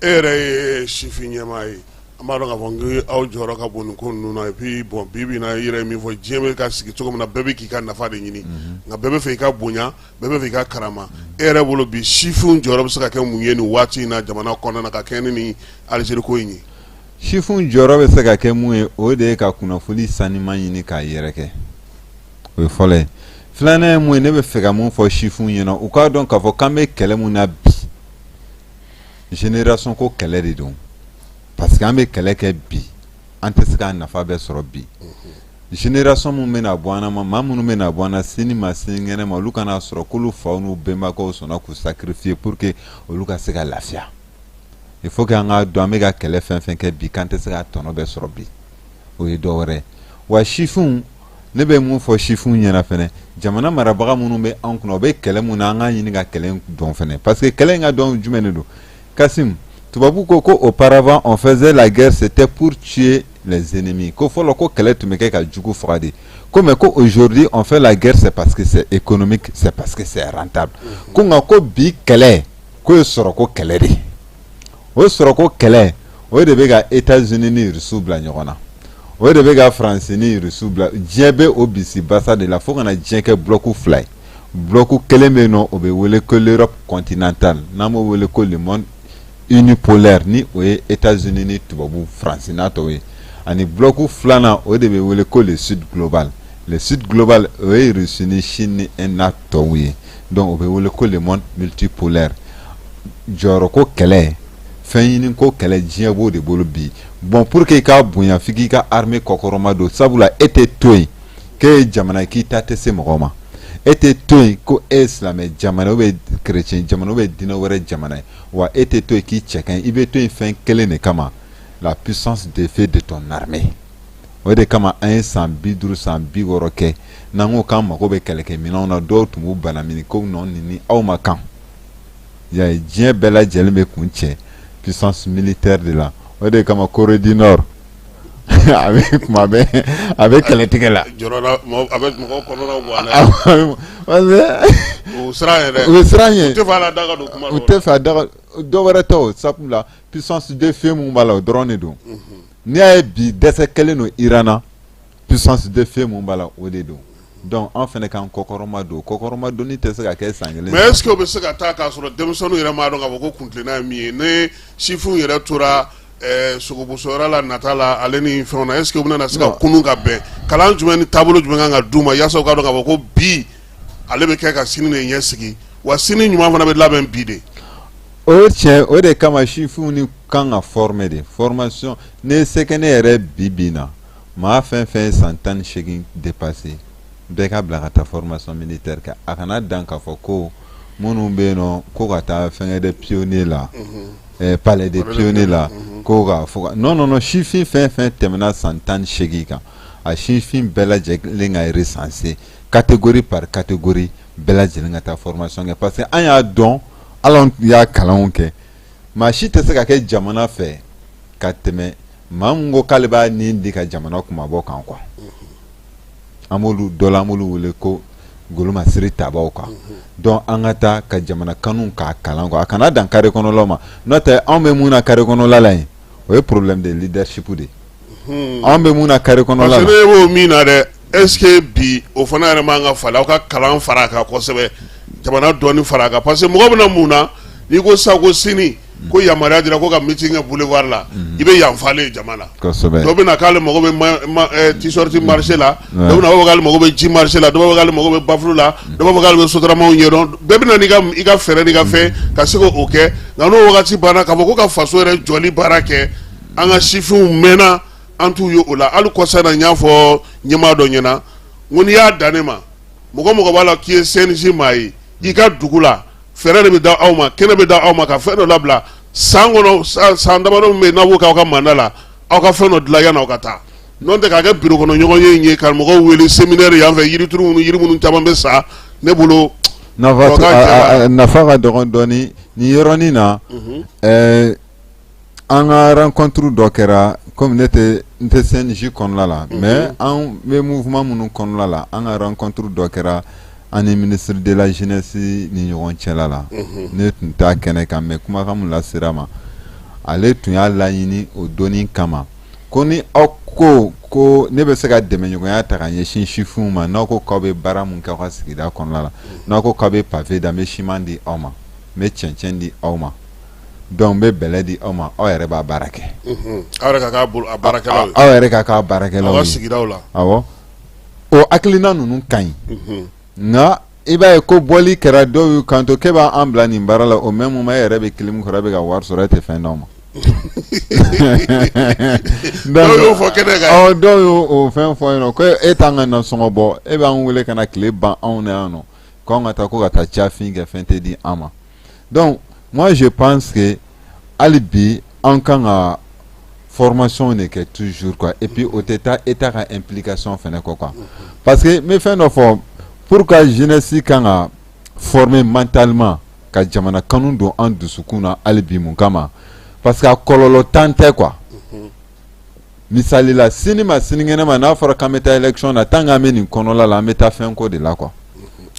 e yɛrɛ ye sifin ɲɛmaa ye. An b'a dɔn k'a fɔ n aw jɔyɔrɔ ka bon nin ko ninnu na et puis bon bi bi in na i yɛrɛ ye min fɔ diɲɛ bɛ ka sigi cogo min na bɛɛ bɛ k'i ka nafa de ɲini nka bɛɛ bɛ fɛ i ka bonya bɛɛ bɛ fɛ i ka karama e yɛrɛ bolo bi sifinw jɔyɔrɔ bɛ se ka kɛ mun ye nin waati in na jamana kɔnɔna na ka kɛɲɛ ni nin Algérie ko in ye? Sifinw jɔyɔrɔ bɛ se ka kɛ mun ye, o de ye ka kunnafoni saniman ɲini k'a yɛrɛkɛ, o ye fɔlɔ ye. Filanan ye mun ye, ne bɛ fɛ ka mun fɔ sifinw ɲɛna, u k'a dɔn k'a fɔ k'an bɛ kɛlɛ mun na bi, génération ko kɛlɛ de don, parce que an bɛ kɛlɛ kɛ bi, an tɛ se k'a nafa bɛɛ sɔrɔ bi. Génération min bɛna bɔ an na, maa minnu bɛna bɔ an na sini ma sinikɛnɛ ma, olu kana sɔrɔ k'olu faw n'u bɛnbakɛw sɔnna k'u sacrifier pour que olu ka se ka lafiya. Il faut que an k'a dɔn an bɛ ka kɛlɛ fɛn fɛn kɛ bi, k'an tɛ se k'a tɔnɔ bɛɛ sɔrɔ bi, o ye dɔ wɛrɛ ye. Wa sifinw, ne bɛ mun fɔ sifinw ɲɛna fɛnɛ, jamana marabaga minnu bɛ anw kunna, u bɛ kɛlɛ mun na, an k'a ɲini ka kɛlɛ dɔn fɛnɛ, parce que kɛlɛ in ka dɔn jumɛn de don? Kasim, tubabu ko ko auparavant on faisait la guerre, c'était pour tuer les ennemis, ko fɔlɔ ko kɛlɛ tun bɛ kɛ ka jugu faga de, ko mais ko aujourd'hui on fait la guerre, c'est parce que c'est économique, c'est parce que c'est rentable. Ko nka ko bi kɛlɛ k'o ye sɔrɔko kɛlɛ de ye. O sɔrɔko kɛlɛ, o de bɛ ka États-Unis ni Russiw bila ɲɔgɔn na, o de bɛ ka Faransi ni Russiw bila. Diɲɛ bɛ o bisi basa de la fo ka na diɲɛ kɛ bloc fila ye. Bloc kelen bɛ yen nɔ, o bɛ wele ko l'Europe continentale, n'an b'o wele ko le monde unipolaire, ni o ye États-Unis ni tubabu Faransi n'a tɔw ye. Ani bloc filanan, o de bɛ wele ko le sud global. Le sud global, o ye Russie ni Chine ni Inde n'a tɔw ye. Donc o bɛ wele ko le monde multipolaire. Jɔyɔrɔko kɛlɛ, fɛn ɲini ko kɛlɛ, diɲɛ b'o de bolo bi. Bon, pour que i k'a bonya, f'i k'i ka armée kɔkɔrɔma don, sabula e tɛ to yen k'e ye jamana ye k'i ta tɛ se mɔgɔ ma. E tɛ to yen ko e ye silamɛ jamana ou bien chrétien jamana ou bien diinɛ wɛrɛ jamana ye. Wa e tɛ to yen k'i cɛ ka ɲi, i bɛ to yen fɛn kelen de kama, la puissance de feu de ton armée. O de kama an ye san 50, san 60 kɛ, n'an ko k'an mago bɛ kɛlɛkɛminɛnw na, dɔw tun b'u banamini ko non, nin ni aw ma kan. Y'a ye, diɲɛ bɛɛ lajɛlen bɛ kun cɛ puissance militaire de la. O de kama Corée du Nord, a bɛ kuma bɛɛ, a bɛ kɛlɛtigɛ la. A bɛ mɔgɔw kɔnɔnaw bɔ a la. Parce que u siran yɛrɛ. U bɛ siran ɲɛ. U tɛ fɛ a la da ka don kuma dɔw la. U tɛ fɛ a da ka dɔ wɛrɛ tɛ o, sabula puissance de feu mun b'a la, o dɔrɔn de don. N'i y'a ye bi dɛsɛ kɛlen don Iran na, puissance de feu mun b'a la, o de don. Donc an fana k'an kɔkɔrɔma don, kɔkɔrɔma donni tɛ se ka kɛ san kelen. Mais est ce que o bɛ se ka taa k'a sɔrɔ denmisɛnninw yɛrɛ m'a dɔn k'a fɔ ko kuntilenna ye min ye? Ne sifinw yɛrɛ tora sogobosoyɔrɔ la nata la ale ni fɛnw na, est ce que u bɛna se ka kunun ka bɛn? Kalan jumɛn ni taabolo jumɛn kan ka d'u ma yaasa u k'a dɔn k'a fɔ ko bi ale bɛ kɛ ka sini de ɲɛ sigi, wa sini ɲuman fana bɛ labɛn bi de? O ye tiɲɛ, o de kama sifinw ni kan ka former de, formation. Ne ye se kɛ ne yɛrɛ bi bi na, maa fɛn fɛn ye san 18 dépassé, bɛɛ ka bila ka taa formation militaire kɛ. A kana dan k'a fɔ ko minnu bɛ yen nɔ ko ka taa fɛnkɛ de pionnier la, palais de pionnier la, ko ka fɔ non non non, sifin fɛn fɛn tɛmɛna san 18 kan, a sifin bɛɛ lajɛlen ka recenser catégorie par catégorie, bɛɛ lajɛlen ka taa formation kɛ, parce que an y'a dɔn, hali an y'a kalanw kɛ, maa si tɛ se ka kɛ jamana fɛ ka tɛmɛ maa min ko k'ale b'a nin di ka jamana kunmabɔ kan quoi. An b'olu dɔ la, an b'olu wele ko golomasiri tabaw kan. Donc an ka taa ka jamana kanu k'a kalan quoi, a kana dan carré kɔnɔlaw ma. N'o tɛ, anw bɛ mun na carré kɔnɔla la yen, o ye problème de leadership de ye. Anw bɛ mun na carré kɔnɔla la, parce que ne b'o min na dɛ, est ce que bi o fana yɛrɛ man ka falen, aw ka kalan fara a kan kosɛbɛ, jamana dɔɔni fara a kan? Parce que mɔgɔ bɛna mun na, n'i ko sisan ko sini ko yamaruya dira ko ka meeting kɛ boulevard la, i bɛ yan falen ye jama la. Dɔ bɛ na k'ale mago bɛ t-shirt marché la, dɔ bɛ na b'a fɔ k'ale mago bɛ ji marché la, dɔ b'a fɔ k'ale mago bɛ baffle la, dɔ b'a fɔ k'ale bɛ sotaramaw ɲɛdɔn. Bɛɛ bɛ na n'i ka fɛɛrɛ n'i ka fɛn ka se k'o kɛ. Nka n'o wagati banna, k'a fɔ ko ka faso yɛrɛ jɔli baara kɛ, an ka sifinw mɛnna an t'u ye o la. Hali kɔsa na, n y'a fɔ ɲɛmaa dɔ ɲɛna, n ko n'i y'a dan ne ma, mɔgɔ mɔgɔ b'a la k'i ye CNJ maa ye i ka dugu la, fɛɛrɛ de bɛ da aw ma, kɛnɛ bɛ da aw ma ka fɛn dɔ labila san kɔnɔ, san damadɔ min bɛ yen n'a b'o kɛ aw ka mandat la, aw ka fɛn dɔ dilan yanni aw ka taa. N'o tɛ k'a kɛ bureau kɔnɔ ɲɔgɔn ye in ye, ka mɔgɔw wele séminaire yan fɛ, yirituru minnu, yiri minnu caman bɛ sa, ne bolo nafa ka dɔgɔn dɔɔni nin yɔrɔnin na. An ka rencontre dɔ kɛra, komi ne tɛ n tɛ CNJ kɔnɔna la, mais an bɛ mouvement minnu kɔnɔna la, an ka rencontre dɔ kɛra an ni ministre de la jeunesse ni ɲɔgɔn cɛla la. Ne tun t'a kɛnɛ kan, mais kumakan min lasera ma, Ale tun y'a laɲini o donni kama ko ni aw ko ko ne bɛ se ka dɛmɛɲɔgɔnya ta ka ɲɛsin sifinw ma, n'aw ko k'aw bɛ baara mun kɛ aw ka sigida kɔnɔna la, n'aw ko k'aw bɛ pavé da, n bɛ siman di aw ma, n bɛ cɛncɛn di aw ma, donc n bɛ bɛlɛ di aw ma, aw yɛrɛ b'a baara kɛ. Aw yɛrɛ ka k'a baarakɛlaw ye. Aw yɛrɛ ka k'a baarakɛlaw ye. Aw ka sigidaw la. Awɔ, o hakilina ninnu ka ɲi, nka i b'a ye ko bɔli kɛra, dɔw y'u kanto k'e b'an bila nin baara la, au même moment e yɛrɛ bɛ clim kɔrɔ, e bɛ ka wari sɔrɔ, e tɛ fɛn d'anw ma. Dɔw y'o fɔ kɛnɛ kan. Awɔ, dɔw y'o fɛn fɔ yen nɔ ko e t'an ka nasɔngɔ bɔ, e b'an wele ka na tile ban anw na yan nɔ, k'anw ka taa ko ka taa cafin kɛ, fɛn tɛ di an ma. Donc moi je pense que hali bi an kan ka formation de kɛ toujours quoi, et puis o tɛ taa état ka implication fɛnɛ kɔ quoi, parce que n bɛ fɛn dɔ fɔ, pour que jeunesse kan ka former mentalement ka jamana kanu don an dusukun na hali bi. Mun kama? Parce que a kɔlɔlɔ tan tɛ quoi. Misali la, sini ma sinikɛnɛ ma, n'a fɔra k'an bɛ taa élection na, tant qu'an bɛ nin kɔnɔla la, an bɛ taa fɛn ko de la quoi.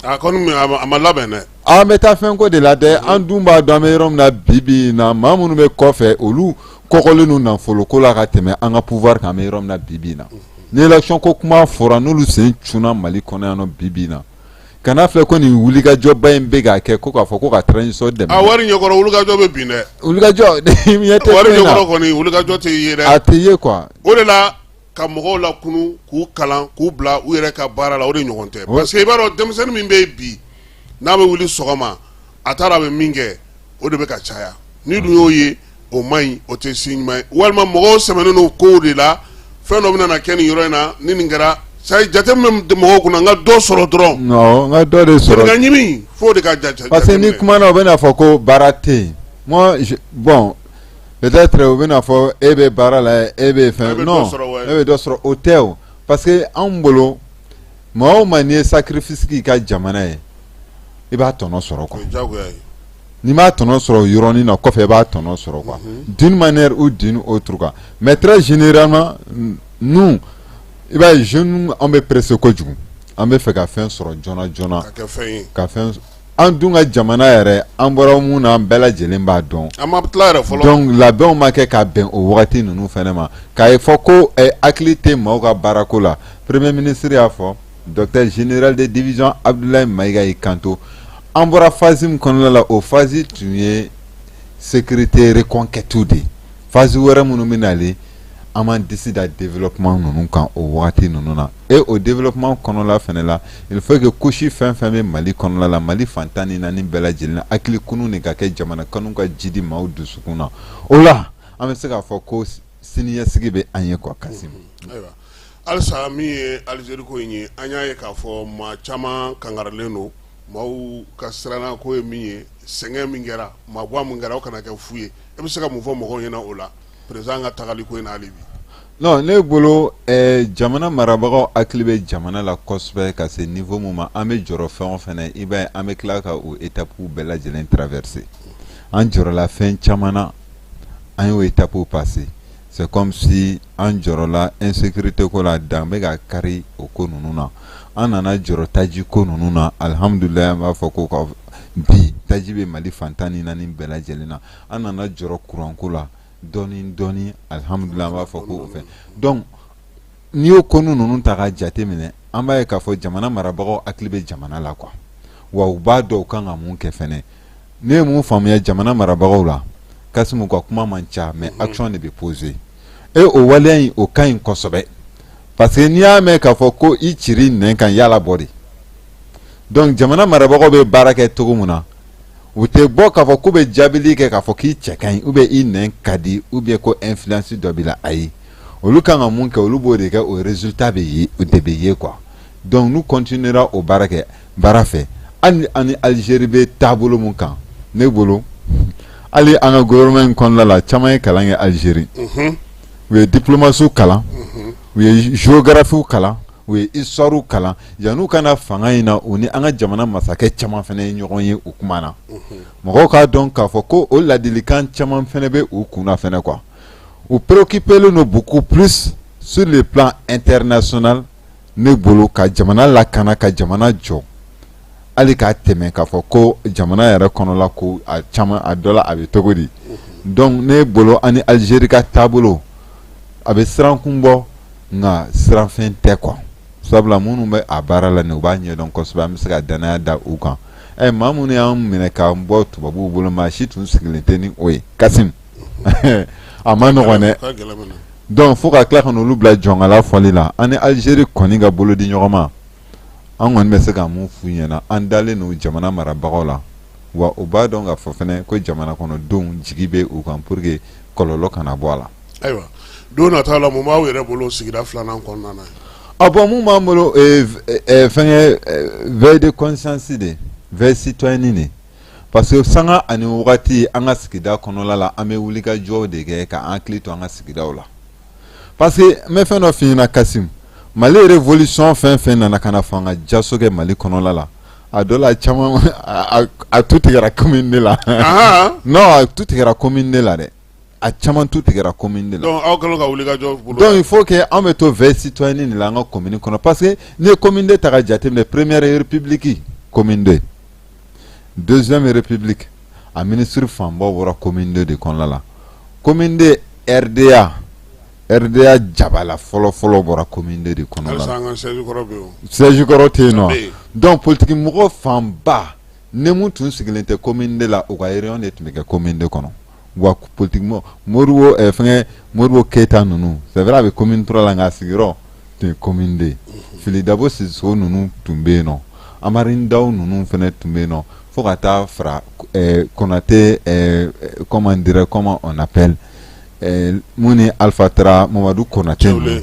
A kɔni a ma labɛn dɛ. An bɛ taa fɛn ko de la dɛ. An dun b'a dɔn an bɛ yɔrɔ min na bi bi in na, maa minnu bɛ kɔfɛ, olu kɔkɔlen don nafolo ko la ka tɛmɛ an ka pouvoir kan. An bɛ yɔrɔ min na bi bi in na, ni élection ko kuma fɔra, n'olu sen cunna Mali kɔnɔ yan nɔ bi bi in na, kana filɛ ko nin wulikajɔba in bɛ ka kɛ ko k'a fɔ ko ka transition dɛmɛ. A wari ɲɛkɔrɔ, wulikajɔ bɛ bin dɛ. Wulikajɔ ɲɛ tɛ. Wari ɲɛkɔrɔ kɔni, wulikajɔ tɛ ye dɛ. A tɛ ye quoi. O de la ka mɔgɔw lakunu, k'u kalan, k'u bila u yɛrɛ ka baara la, o de ɲɔgɔn tɛ, parce que i b'a dɔn denmisɛnnin min bɛ yen bi, n'a bɛ wuli sɔgɔma, a t'a dɔn a bɛ min kɛ, o de bɛ ka caya. Ni dun y'o ye, o man ɲi, o tɛ si ɲuman ye. Walima mɔgɔw sɛmɛnen don kow de la, fɛn dɔ bɛna na kɛ nin yɔrɔ in na, ni nin kɛra jate min bɛ mɔgɔw kunna, n ka dɔ sɔrɔ dɔrɔn. Non, n ka dɔ de sɔrɔ. Ka ɲimi f'o de ka jate. Parce que ni kumana, u bɛna fɔ ko baara tɛ yen. Moi je, bon, peut-être u bɛna fɔ e bɛ baara la, e bɛ fɛn, non, e bɛ dɔ sɔrɔ, o tɛ o. Parce que anw bolo, maa o maa n'i ye sacrifice k'i ka jamana ye, i b'a tɔnɔ sɔrɔ quoi. N'i m'a tɔnɔ sɔrɔ yɔrɔnin na, kɔfɛ i b'a tɔnɔ sɔrɔ quoi, d'une manière ou d'une autre quoi. Mais très généralement, nous, i b'a ye, jeunes, an bɛ pressé kojugu, an bɛ fɛ ka fɛn sɔrɔ joona joona. Ka kɛ fɛn ye. Ka fɛn, an dun ka jamana yɛrɛ, an bɔra mun na, an bɛɛ lajɛlen b'a dɔn. An ma tila yɛrɛ fɔlɔ. Donc labɛnw ma kɛ ka bɛn o wagati ninnu fɛnɛ ma, k'a ye fɔ ko hakili tɛ maaw ka baarako la. Premier ministre y'a fɔ, docteur général de division Abdoulaye Maïga y'i kanto, an bɔra phase min kɔnɔna la, o phase tun ye sécurité reconquête de ye. Phase wɛrɛ minnu bɛ nalen, an m'an disi da développement ninnu kan o wagati ninnu na. Et o développement kɔnɔla fɛnɛ la, il faut que couche fɛn fɛn bɛ Mali kɔnɔla la, Mali fan 14 bɛɛ lajɛlen na, hakili kunu de ka kɛ, jamana kanu ka ji di maaw dusukun na. O la an bɛ se k'a fɔ ko siniɲɛsigi bɛ an ye quoi, Kassim. Ayiwa, halisa min ye Algérie ko in ye, an y'a ye k'a fɔ maa caman kangarilen don, maaw ka siranna ko ye min ye, sɛgɛn min kɛra, maabɔ min kɛra, o kana kɛ fu ye. E bɛ se ka mun fɔ mɔgɔw ɲɛna o la, président ka tagali ko in na hali bi? Non, ne bolo jamana marabagaw hakili bɛ jamana la kosɛbɛ ka se niveau mun ma. An bɛ jɔrɔ fɛn o fɛn na, i b'a ye an bɛ tila ka o étape bɛɛ lajɛlen traverser. An jɔrɔla fɛn caman na, an y'o étape passer. C'est comme si an jɔrɔla insécurité ko la, dan bɛ ka kari o ko ninnu na. An nana jɔrɔ taji ko ninnu na, alihamudulilayi, an b'a fɔ ko ka bi taji bɛ Mali fan 14 bɛɛ lajɛlen na. An nana jɔrɔ kuranko la dɔɔni dɔɔni, alihamudulilayi, an b'a fɔ ko o fɛn. Donc n'i y'o ko ninnu ta ka jate minɛ, an b'a ye k'a fɔ jamana marabagaw hakili bɛ jamana la quoi, wa u b'a dɔn u kan ka mun kɛ fɛnɛ. Ne ye mun faamuya jamana marabagaw la, Kasimu, ka kuma man ca, mais action de bɛ poser. E o waleya in, o ka ɲi kosɛbɛ, parce que n'i y'a mɛn k'a fɔ ko i ciri nɛn kan, yala bɔ de. Donc jamana marabagaw bɛ baara kɛ cogo min na, u tɛ bɔ k'a fɔ k'u bɛ jaabili kɛ k'a fɔ k'i cɛ ka ɲi ou bien i nɛn ka di ou bien ko influence dɔ b'i la. Ayi, olu kan ka mun kɛ, olu b'o de kɛ, o résultat bɛ ye, o de bɛ ye quoi. Donc n'u continuera o baara kɛ baara fɛ, hali ani Algérie bɛ taabolo mun kan, ne bolo, hali an ka gouvernement in kɔnɔna la, caman ye kalan kɛ Algérie, u ye diplomatie kalan, u ye géographie kalan, u ye histoire kalan yan'u ka na fanga in na. U ni an ka jamana masakɛ caman fana ye ɲɔgɔn ye o kuma na. Mɔgɔw k'a dɔn k'a fɔ ko o ladilikan caman fana bɛ u kun na fana quoi. U préoccupé len don beaucoup plus sur le plan international, ne bolo, ka jamana lakana, ka jamana jɔ, hali k'a tɛmɛ k'a fɔ ko jamana yɛrɛ kɔnɔla ko a caman a dɔ la a bɛ cogo di. Donc ne bolo, an ni Algérie ka taabolo a bɛ sirankun bɔ, nka siranfɛn tɛ quoi. Sabula minnu bɛ a baara la nin, u b'a ɲɛdɔn kosɛbɛ, an bɛ se ka danaya da u kan. Ɛ, maa minnu y'an minɛ k'an bɔ tubabuw bolo, maa si tun sigilen tɛ ni o ye, Kasim. A ma nɔgɔn dɛ. Donc fo ka tila ka n'olu bila jɔnkala fɔli la. An ni Algérie kɔni ka bolo di ɲɔgɔn ma, an kɔni bɛ se ka mun f'u ɲɛna? An dalen don jamana marabagaw la, wa u b'a dɔn k'a fɔ fɛnɛ ko jamana kɔnɔdenw jigi bɛ u kan pour que kɔlɔlɔ kana bɔ a la. Ayiwa, don nataw la, mun b'aw yɛrɛ bolo sigida filanan kɔnɔna na? Ah bon, mun b'an bolo, fɛnkɛ, veille de conscience de, veille citoyenne de, parce que sanga ani wagati, an ka sigida kɔnɔla la, an bɛ wulikajɔw de kɛ ka an hakili to an ka sigidaw la. Parce que n bɛ fɛn dɔ f'i ɲɛna, Kasim, Mali révolution fɛn fɛn nana ka na fanga jaso kɛ Mali kɔnɔla la, a dɔ la caman a tu tigɛra commune deux la. Non, a tu tigɛra commune deux la dɛ, a caman tu tigɛra commune deux la. Donc aw kɛlen ka wulikajɔ bolo. Donc il faut que an bɛ to veille citoyenne de la an ka commune kɔnɔ, parce que n'i ye commune deux ta ka jateminɛ, première république commune deux, deuxième république, a ministre fanba bɔra commune deux de kɔnɔna la. Commune deux RDA, RDA jabala fɔlɔ fɔlɔ bɔra commune deux de kɔnɔna la. Halisa an ka siège kɔrɔ bɛ yen. Siège kɔrɔ tɛ yen nɔ. Donc politique mɔgɔ fanba ne mun tun sigilen tɛ commune deux la, u ka réunion de tun bɛ kɛ commune deux kɔnɔ. Wa politique mɔgɔ Modibo, fɛngɛ, Modibo Keyita ninnu, c'est vrai, a bɛ commune 3 la, nka a sigiyɔrɔ tun ye commune deux. Fily Dabo Sissoco ninnu tun bɛ yen nɔ, Amary Ndaw ninnu fana tun bɛ yen nɔ, fo ka taa fara Konate, comment dirait, comment on appelle, mun ni Alpha Tra Mamadu Konate ninnu,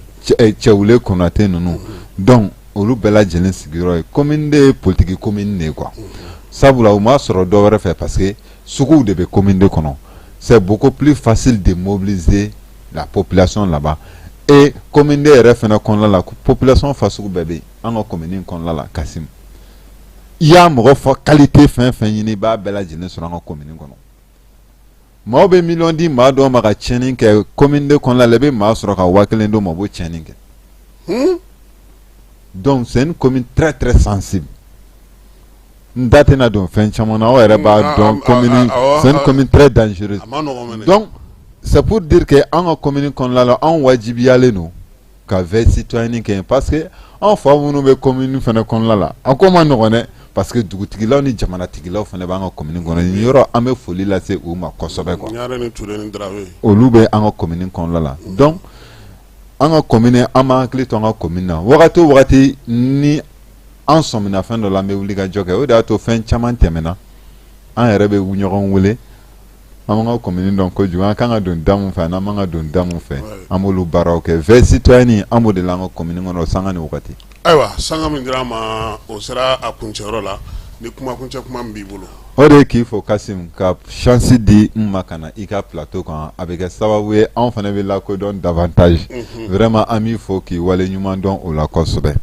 Cɛwule Konate ninnu. Donc olu bɛɛ lajɛlen sigiyɔrɔ ye commune deux ye, politique commune de ye quoi. Sabula u m'a sɔrɔ dɔ wɛrɛ fɛ, parce que suguw de bɛ commune deux kɔnɔ. C'est beaucoup plus facile de mobiliser la population là-bas. Et commune deux yɛrɛ fana kɔnɔna la, population fasugu bɛɛ bɛ yen. An ka commune kɔnɔna la, Kasim, i y'a mɔgɔ fɔ qualité fɛn fɛn ɲini, i b'a bɛɛ lajɛlen sɔrɔ an ka commune kɔnɔ. Maaw bɛ miliyɔn di maa dɔw ma ka tiɲɛni kɛ commune deux kɔnɔna la, i bɛ maa sɔrɔ ka 1000 d'o ma, o b'o tiɲɛni kɛ. Donc c'est une commune très très sensible. N da tɛna don fɛn caman na, aw yɛrɛ b'a dɔn, commune, c'est une commune très dangereuse. Donc c'est pour dire que an ka commune kɔnɔna la, anw wajibiyalen don ka veille citoyenne kɛ, parce que an fa minnu bɛ commune fana kɔnɔna la, a ko ma nɔgɔn dɛ, parce que dugutigilaw ni jamanatigilaw fana b'an ka commune kɔnɔ. Nin yɔrɔ, an bɛ foli lase u ma kosɛbɛ quoi. Olu bɛ an ka commune kɔnɔna la. Donc an ka commune, an b'an hakili to an ka commune na. Wagati o wagati ni an sɔmina fɛn dɔ la, an bɛ wuli ka jɔ kɛ. O de y'a to fɛn caman tɛmɛna, an yɛrɛ bɛ ɲɔgɔn wele. An b'an ka commune dɔn kojugu, an kan ka don da mun fɛ, n'an man ka don da mun fɛ, an b'olu baaraw kɛ. Veille citoyenne, an b'o de la an ka commune kɔnɔ sanga ni wagati. Ayiwa, sanga min dira an ma, o sera a kuncɛyɔrɔ la. Ni kumakuncɛ kuma min b'i bolo. O de ye k'i fo, Kasim, ka chance di n ma ka na i ka plateau kan. A bɛ kɛ sababu ye anw fana bɛ lakodɔn davantage. Vraiment, an b'i fo k'i wale ɲuman dɔn o la kosɛbɛ.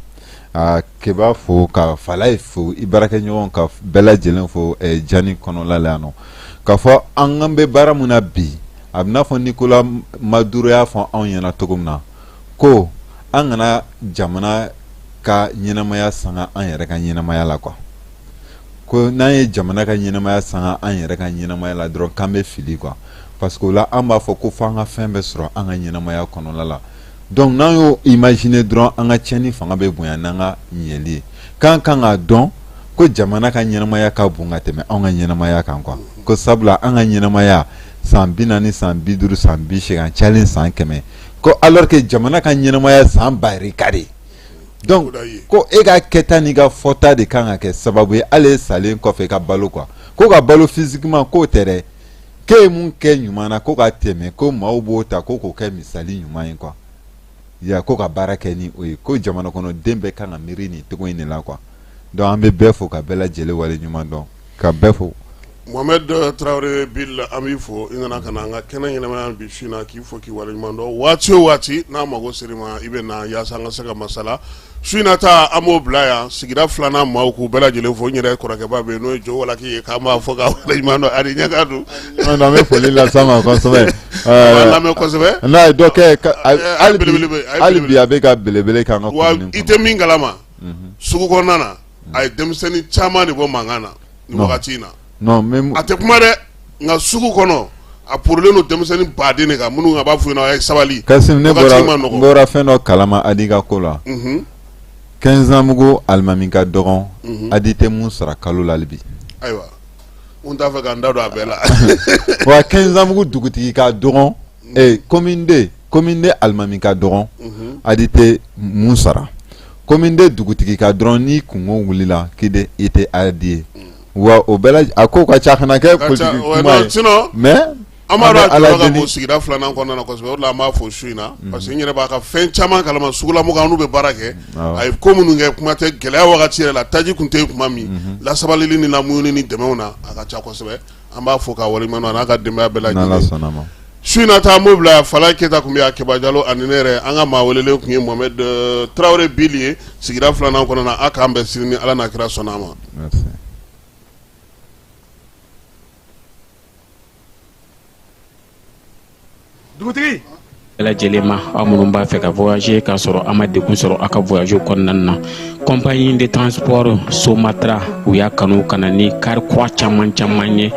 Keba fo, ka Falaye fo, i baarakɛɲɔgɔn ka bɛɛ lajɛlen fo Jani kɔnɔla la yan nɔ, k'a fɔ an kan bɛ baara min na bi, a bɛ n'a fɔ Nicolas Maduro y'a fɔ anw ɲɛna cogo min na ko an kana jamana ka ɲɛnamaya sanga an yɛrɛ ka ɲɛnamaya la quoi. Ko n'an ye jamana ka ɲɛnamaya sanga an yɛrɛ ka ɲɛnamaya la dɔrɔn, k'an bɛ fili quoi, parce que o la an b'a fɔ ko f'an ka fɛn bɛɛ sɔrɔ an ka ɲɛnamaya kɔnɔla la. Donc n'an y'o imaginer dɔrɔn, an ka tiɲɛni fanga bɛ bonya n'an ka ɲɛli ye. K'an kan k'a dɔn ko jamana ka ɲɛnamaya ka bon ka tɛmɛ anw ka ɲɛnamaya kan quoi. Ko sabula an ka ɲɛnamaya san 40, san 50, san 80, a cayalen san 100, ko alors que jamana ka ɲɛnamaya san barika de. Donc ko e ka kɛta n'i ka fɔta de kan ka kɛ sababu ye hali e salen kɔfɛ i ka balo quoi. Ko ka balo physiquement k'o tɛ dɛ, k'e ye mun kɛ ɲuman na ko ka tɛmɛ, ko maaw b'o ta ko k'o kɛ misali ɲuman ye quoi. Ya ko ka baara kɛ ni o ye, ko jamana kɔnɔ den bɛɛ kan ka miiri nin cogo in de la quoi. Donc an bɛ bɛɛ fo ka bɛɛ lajɛlen wale ɲuman dɔn, ka bɛɛ fo. Mohamed Traoré Bill, an b'i fo i nana ka na an ka kɛnɛ ɲɛnamaya bi su in na, k'i fo k'i wale ɲuman dɔn. Waati o waati n'a mago ser'i ma, i bɛ na yaasa an ka se ka masala. Su in na ta, an b'o bila yan. Sigida filanan maaw, k'u bɛɛ lajɛlen fo. N yɛrɛ kɔrɔkɛba bɛ yen, n'o ye Jo Walaki ye, k'an b'a fɔ k'a wale ɲuman dɔn. Ani ɲɛka don. An bɛ foli las'a ma kosɛbɛ. A b'an lamɛn kosɛbɛ. N'a ye dɔ kɛ hali bi, a bɛ ka belebele k'an ka wa i tɛ min kalama, sugu kɔnɔna na, a ye denmisɛnnin caman de bɔ mankan na nin wagati in na. Non, mais a tɛ kuma dɛ, nka sugu kɔnɔ A porolen don denmisɛnnin baden de kan minnu a b'a fɔ a ye sabali. Kasim ne bɔra fɛn dɔ kalama Adi ka ko la. Kɛnzanbugu alimami ka dɔgɔn Adi tɛ mun sara kalo la hali bi. Ayiwa n t'a fɛ ka n da don a bɛɛ la. Wa Kɛnzanbugu dugutigi ka dɔgɔn commune deux commune deux alimami ka dɔgɔn Adi tɛ mun sara commune deux dugutigi ka dɔrɔn ni kunko wulila k'i de i tɛ Adi ye. Wa o bɛɛ a ko ka ca kana kɛ politique kuma ye sinon mais an b'a dɔn a jɔyɔrɔ ka bon sigida filanan kɔnɔna na kosɛbɛ, o de la an b'a fo su in na parce que n yɛrɛ b'a ka fɛn caman kalama sugulamɔgɔ an n'u bɛ baara kɛ, a ye ko minnu kɛ kuma tɛ gɛlɛya wagati yɛrɛ la taji tun tɛ yen tuma min lasabalili ni lamuɲuni ni dɛmɛw na a ka ca kosɛbɛ, an b'a fo k'a waleɲuman dɔn a n'a ka denbaya bɛɛ lajɛlen. Su in na taa an b'o bila yan, Falaye Keyita tun bɛ yan, Keba Jalo ani ne yɛrɛ, an ka maa welelen tun ye Mohamed Tarawele Bili ye sigida filanan kɔnɔna na, a k'an bɛn sini ni Ala n'a kira sɔnna a ma. Dugutigi bɛɛ lajɛlen ma aw minnu b'a fɛ ka voyager k'a sɔrɔ a ma degun sɔrɔ aw ka voyage kɔnɔna na compagnie de transport Somatra u y'a kanu ka na ni kari kura caman caman ye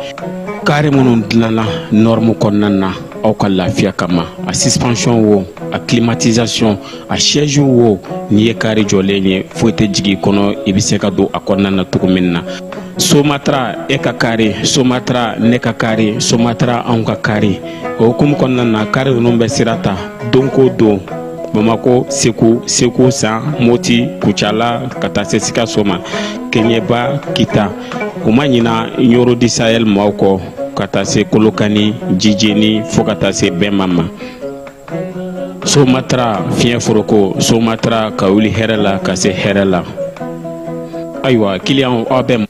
kari minnu dilanna norme kɔnɔna na aw ka lafiya kama a suspension wo a climatisation a siège wo n'i ye kari jɔlen ye foyi tɛ jigin i kɔnɔ i bɛ se ka don a kɔnɔna na cogo min na somatra e ka kari somatra ne ka kari somatra anw ka kari o hukumu kɔnɔna na kari ninnu bɛ sira ta don ko don bamako segu segu san moti kucala ka taa se sikaso ma keɲeba kita u ma ɲina ɲoro du sahel maaw kɔ ka taa se kolokani jijeni fo ka taa se bɛma ma Somatra fiɲɛ foroko somatra ka wuli hɛrɛ la ka se hɛrɛ la ayiwa kiliyanw aw bɛ